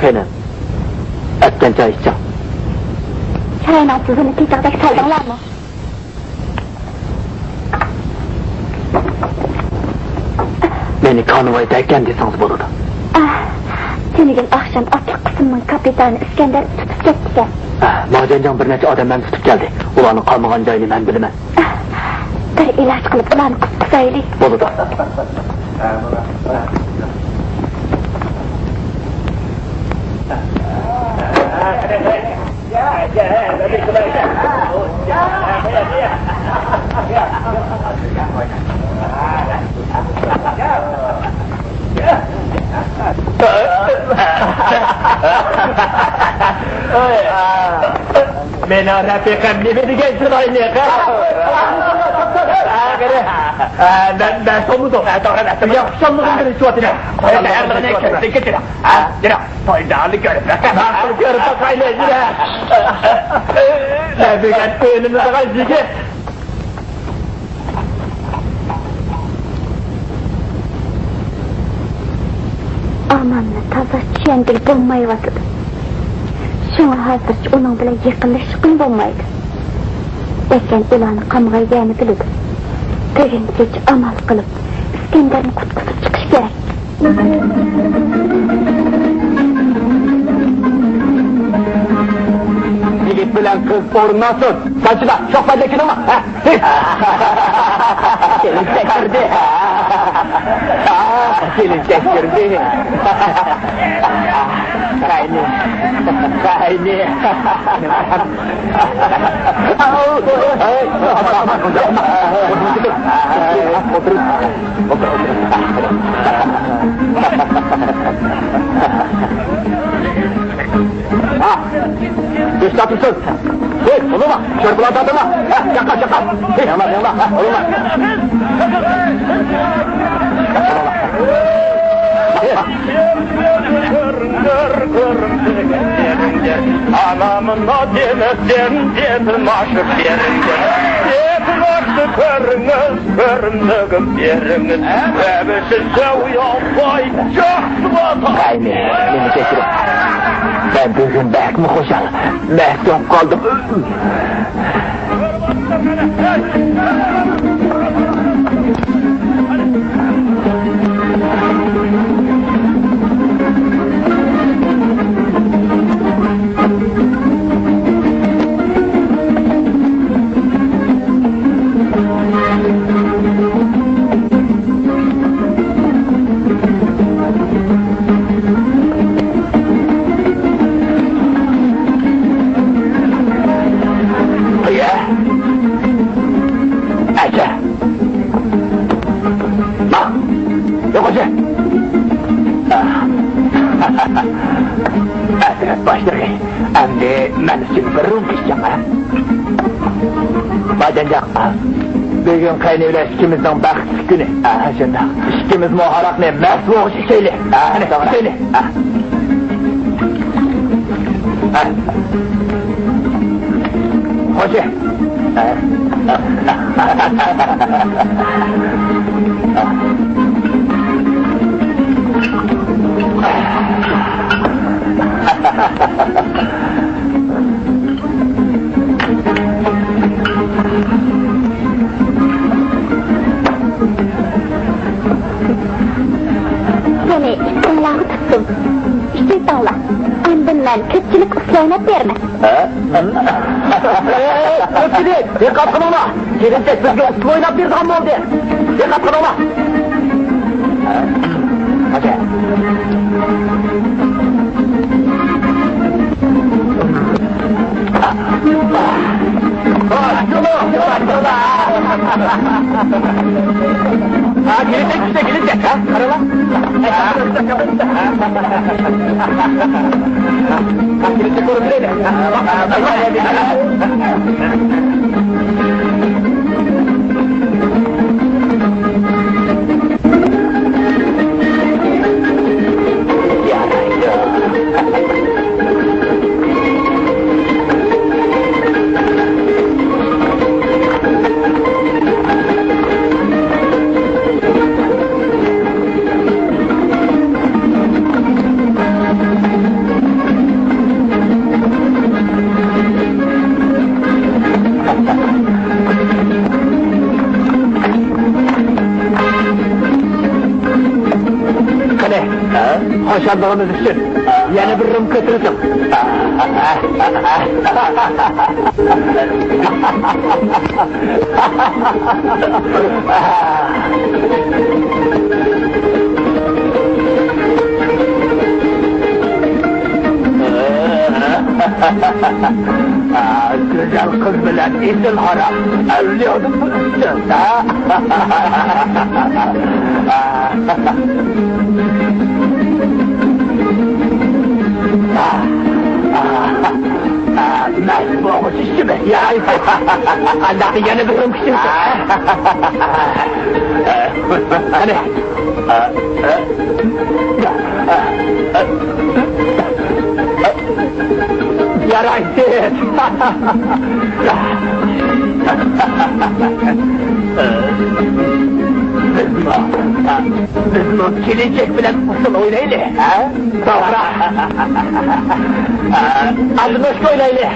خېنىم، ئەتكەن چاي ئىچىڭ. چاينىڭ تۇزىنى تېتىغۇدەك سالدىڭلارمۇ؟ مېنى كانۋاي دەكەن دېسىڭىز بولىدۇ. ئاھ، تۈنۈگۈن ئاخشام ئاتلىق قىسىمنىڭ كاپىتانى ئىسكەندەر تۇتۇپ كەتتىكەن. ئاھ، ماجەنجاڭ بىر نەچچە ئادەم بىلەن تۇتۇپ كەلدى. ئۇلارنىڭ قامىغان جايىنى مەن بىلىمەن. ئاھ، بىر ئىلاج قىلىپ ئۇلارنى قۇتقۇزايلى. بولىدۇ. مېنىڭ رەپىقەم نېمە دېگەن چىرايلىق، ھە؟ ھە، قېنى. ھە، مەن، مەن سولمىدىم. ھە، توغرا، مەن سولمىدىم. ياخشىمىدىم دېيىشىۋاتىمەن. ھاياتلىقىنى كەتتى، كېتىدۇ. ھە، يۈرە. تويدانى كۆرۈپ باقايلى. ماقۇل، كۆرۈپ باقايلى، يۈرە. ھە، بۈگۈن ئۆيلىنىدىغان يىگىت. ئاماننى تازا چۈشەنگىلى بولمايۋاتىدۇ. شۇڭا ھازىرچە ئۇنىڭ بىلەن يېقىنلاشقىلى بولمايدۇ. لېكىن ئۇلارنى قامغا يەنە بىلىدۇ. بۈگۈن كېچە ئامال قىلىپ، ئىسكەندەرنى قۇتقۇزۇپ چىقىش كېرەك. يىگىت بىلەن قىز ئورۇنلاشسۇن. سانچىدا شوق پەدە كېلىڭلار. ھە؟ كېلىنچەك كىردى. كېلىنچەك كىردى. قاينى. قاينى. ھە، بېشىدا تۇرسۇن. ھېي، ئۇلۇما، شورپىلار تارتىڭلار. ھە، چاققا، چاققا. ھېي، ياڭلار، ياڭلار. ھە، ئۇلۇما. ئانامنى دېمەسكەن دېتىل ماشۇ بېرىڭگە. دېتىل ماشۇ كۆرۈڭىز، كۆرۈندۈگۈم بېرىڭىز. ۋەبىسىز سەۋياقلاي جاھلىۋاتاي. قاينى، مېنى كەچۈرۈڭ. مەن بۈگۈن بەكمۇ خۇشال. مەستە بولۇپ قالدىم. ئايا! ئەجە! يوق، ئەجە! ئەترەت باشلىقى، ئەمدى مەن ئۈچۈن بىر رومكا ئىچىڭ، ھە؟ باجانجاق، بۈگۈن قەينى بىلەن ئىككىمىزنىڭ بەختلىك كۈنى. ھە، شۇنداق. ئىككىمىزمۇ ھاراقنى مەست بولغۇچە ئىچەيلى. ھە، قېنى، توغرا. ئىچەيلى. ھە. ھە. خوجا. ھە. سېنى ئىتىڭلارغا تۇتتۇم. ئىچىۋېتىڭلار. ئاندىن مەن كۆپچىلىككە ئۇسسۇل ئويناپ بېرىمەن. ھە؟ كۆپچىلىك، دىققەت قىلىڭلار. كېلىنچەك بىزگە ئۇسسۇل ئويناپ بېرىدىغان بولدى. دىققەت قىلىڭلار. قېنى، خۇشاللىقىمىز ئۈچۈن يەنە بىر رومكا ئۆتۈرسەڭ. گۈزەل قىز بىلەن ئېسىل ھاراق ئەۋلىيادىن ئۈستۈن. مەست بولغۇچى ئىچىمىز. ياي. ئانداقتا يەنە بىر رۇمكا ئىچىمىز. قېنى. يارايسىز. بىزمۇ، بىزمۇ كېلىنچەك بىلەن ئۇسسۇل ئوينايلى، ھە؟ توغرا. ئادىنوشكا ئوينايلى.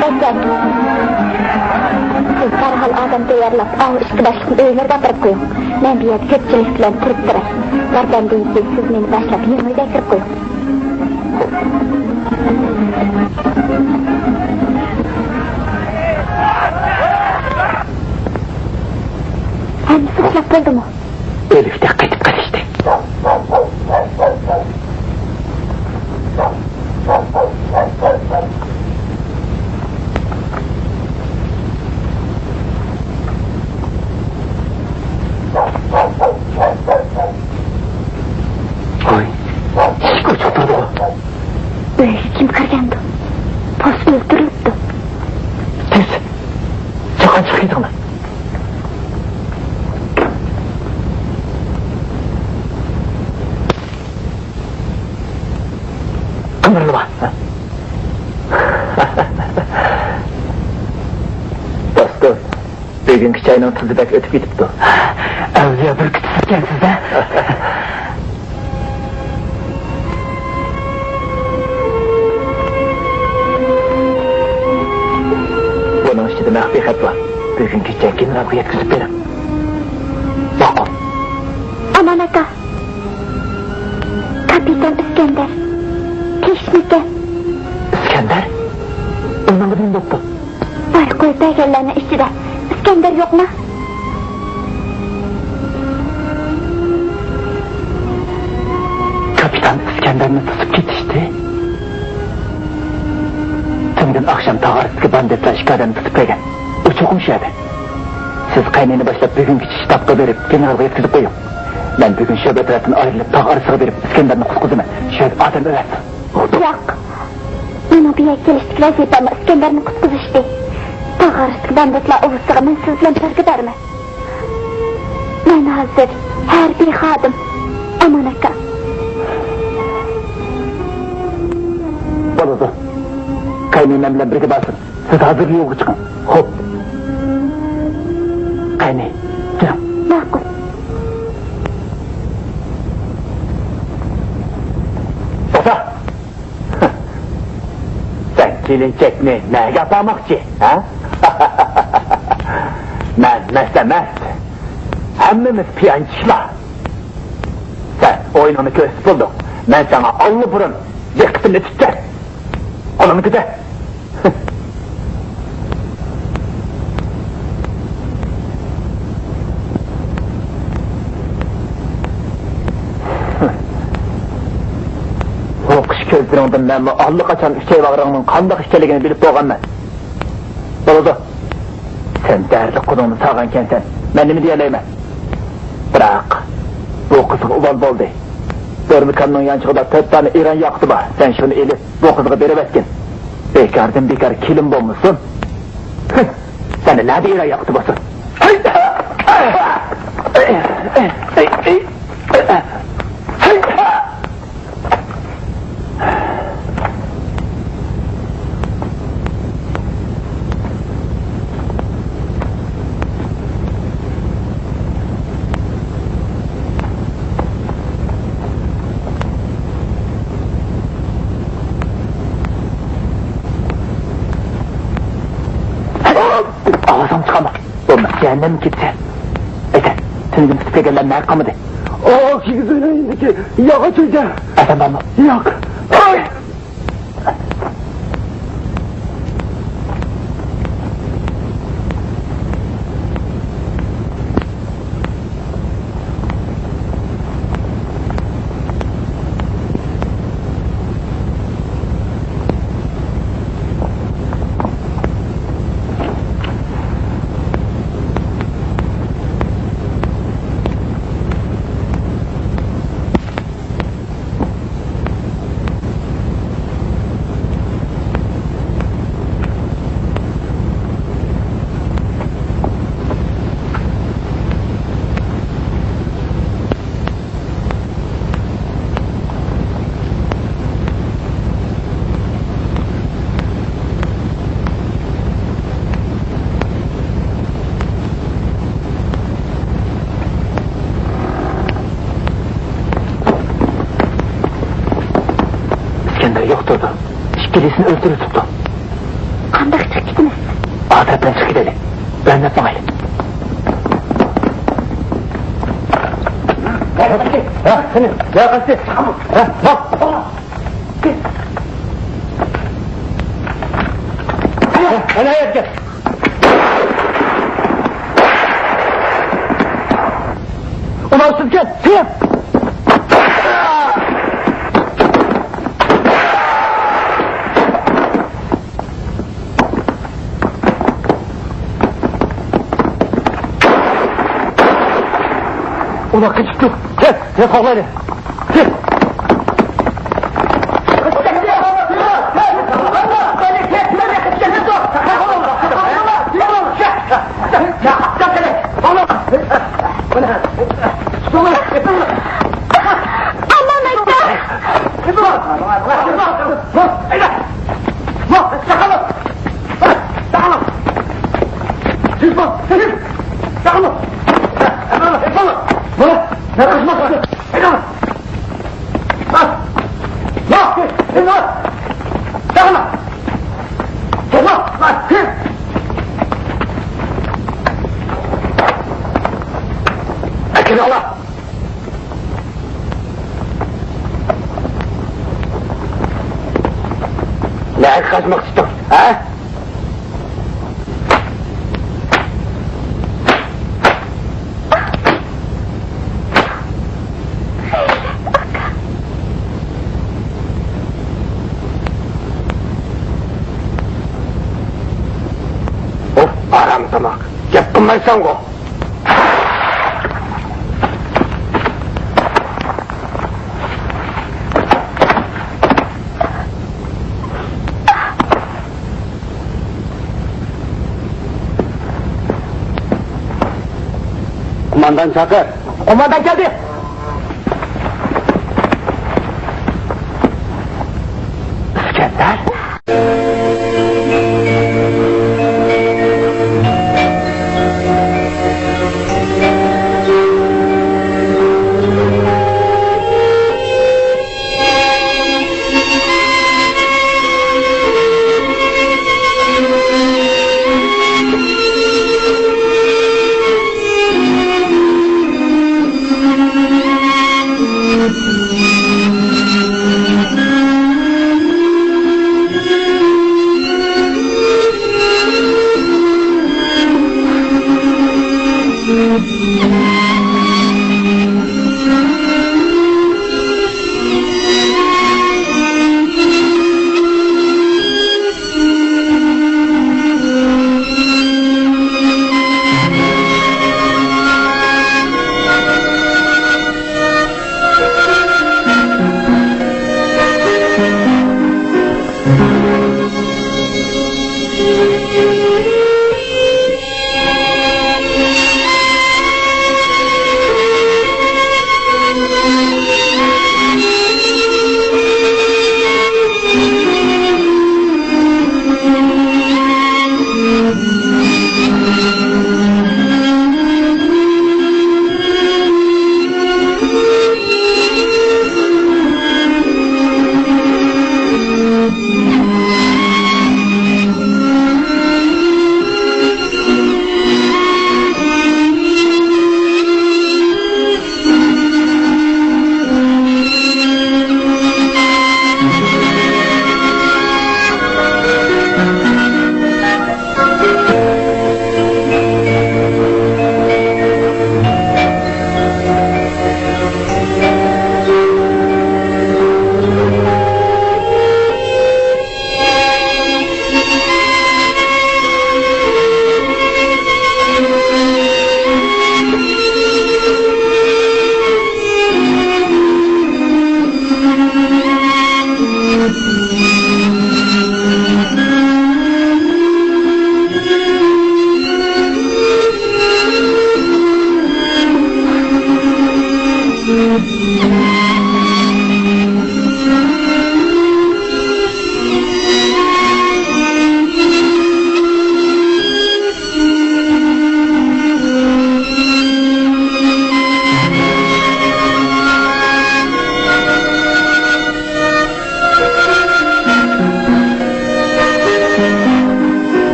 بەكەر، سىز دەرھال ئادەم تەييارلاپ، ئاۋۇ ئىككى باشلىقنى ئۆيلىرىگە ئاپىرىپ قويۇڭ. مەن بۇ يەردە كۆپچىلىك بىلەن تۇرۇپ تۇراي. بىردەمدىن كېيىن سىز مېنى باشلاپ يېڭى ئۆيگە كىرىپ قويۇڭ. ھەممىسى ئۇخلاپ بولدىمۇ؟ ئۆلۈكتەك قېتىپ قېلىشتى. ۋاي، ئىشىك ئوچۇق تۇرىدىغۇ. ئۆيگە كىم كىرگەندۇ؟ پوست ئۆلتۈرۈلۈپتۇ. تېز، چاققان چىقىپ كېتىڭلار. قىمىرلىما. دوستۇم، بۈگۈنكى چاينىڭ تۇزى بەك ئۆتۈپ كېتىپتۇ. ئەۋلىيا بىر كۈتۈپسىزكەنسىز-دە. بۇنىڭ ئىچىدە مەخپىي خەت بار. بۈگۈن كېچە گېنېرالغا يەتكۈزۈپ بېرىڭ. ماقۇل. ئامان ئاكا. كاپىتان ئىسكەندەر. تېخنىكا. ئىسكەندەر؟ ئۇنىڭغا نېمە بوپتۇ؟ بايا قويۇپ بەرگەنلەرنىڭ ئىچىدە ئىسكەندەر يوقما؟ كاپىتان ئىسكەندەرنى توسۇپ كېتىشتى. تۈنۈگۈن ئاخشام تاغ ئارىسىدىكى باندىتلار ئىككى ئادەمنى توسۇپ كەلگەن. ئۇ چوقۇم شۇ يەردە. سىز قەينىنى باشلاپ بۈگۈن كېچە شتابقا بېرىپ، گېنېرالغا يەتكۈزۈپ قويۇڭ. مەن بۈگۈن شۆبە ئەترەتتىن ئايرىلىپ، تاغ ئارىسىغا بېرىپ، ئىسكەندەرنى قۇتقۇزىمەن. شۇ يەردە ئادەم ئەۋەتسۇن. ياق. مېنىڭ بۇ يەرگە كېلىشتىكى ۋەزىپەممۇ ئىسكەندەرنى قۇتقۇزۇشتى. تاغ ئارىسىدىكى باندىتلار ئۇۋىسىغا مەن سىز بىلەن بىرگە بارىمەن. مەن ھازىر ھەربىي خادىم. ئامان ئاكا. بولىدۇ. قەينى مەن بىلەن بىرگە بارسۇن. سىز ھازىرلا يولغا چىقىڭ. خوپ. ئەنە، تۇرۇڭ. ماقۇل. توختا! سەن كېلىنچەكنى نەگە ئاپارماقچى، ھە؟ مەن مەست ئەمەس. ھەممىمىز پىيانچىلار. سەن ئويۇنۇڭنى كۆرسىتىپ بولدۇڭ. مەن ساڭا ئاللىبۇرۇن دىققىتىمنى تۇتتۇم. قولۇڭنى كۆتەر. بۇ قىش كۆزلىرىڭدىن مەنمۇ ئاللىقاچان ئۈچەي باغرىڭنىڭ قانداق ئىكەنلىكىنى بىلىپ بولغانمەن. بولىدۇ. سەن دەردلىك قولۇڭنى سالغانكەنسەن، مەن نېمە دېيەلەيمەن؟ بىراق، بۇ قىزغا ئۇۋال بولدى. دورمىكاننىڭ يانچۇقىدا تۆت دانە ئىران ياقۇتى بار. سەن شۇنى ئېلىپ، بۇ قىزغا بېرىۋەتكىن. بىكاردىن بىكار كېلىن بولمىسۇن. ھىم، سەندە نەدە ئىران ياقۇتى بولسۇن؟ ئاۋازىڭنى چىقارما. بولماس، جەھەننەمگە كېتىسەن. ئەيتە، تۈنۈگۈن تۇتۇپ كەلگەنلەر نەگە قالمىدى؟ ئۇ كىگىز ئۆينىڭ يېنىدىكى ياغاچ ئۆيدە. ئادەم بارمۇ؟ ياق. ئاي! ئىسكەندەر يوق تۇرىدۇ. ئىككىلىسىنى ئۆلتۈرۈۋېتىپتۇ. قانداق چىقىپ كېتىمىز؟ ئادەتتىن چىقىپ كېتەيلى. ئۆرۈنۈپ ماڭايلى. ھە، قېنى، ھە، قاچتى. ھە، ماڭ. ھە، ئەنە يەرگە. ئۇلار سىزگە تېڭ! ئۇلار قېچىپتۇ. كەل، تېز قوغلايلى. كېل. نەگە قاچماقچىتىڭ، ھە؟ ئوف، ھارام تاماق. گەپ قىلمايسەنغۇ؟ قوماندان چاقىر. قوماندان كەلدى. ئىسكەندەر.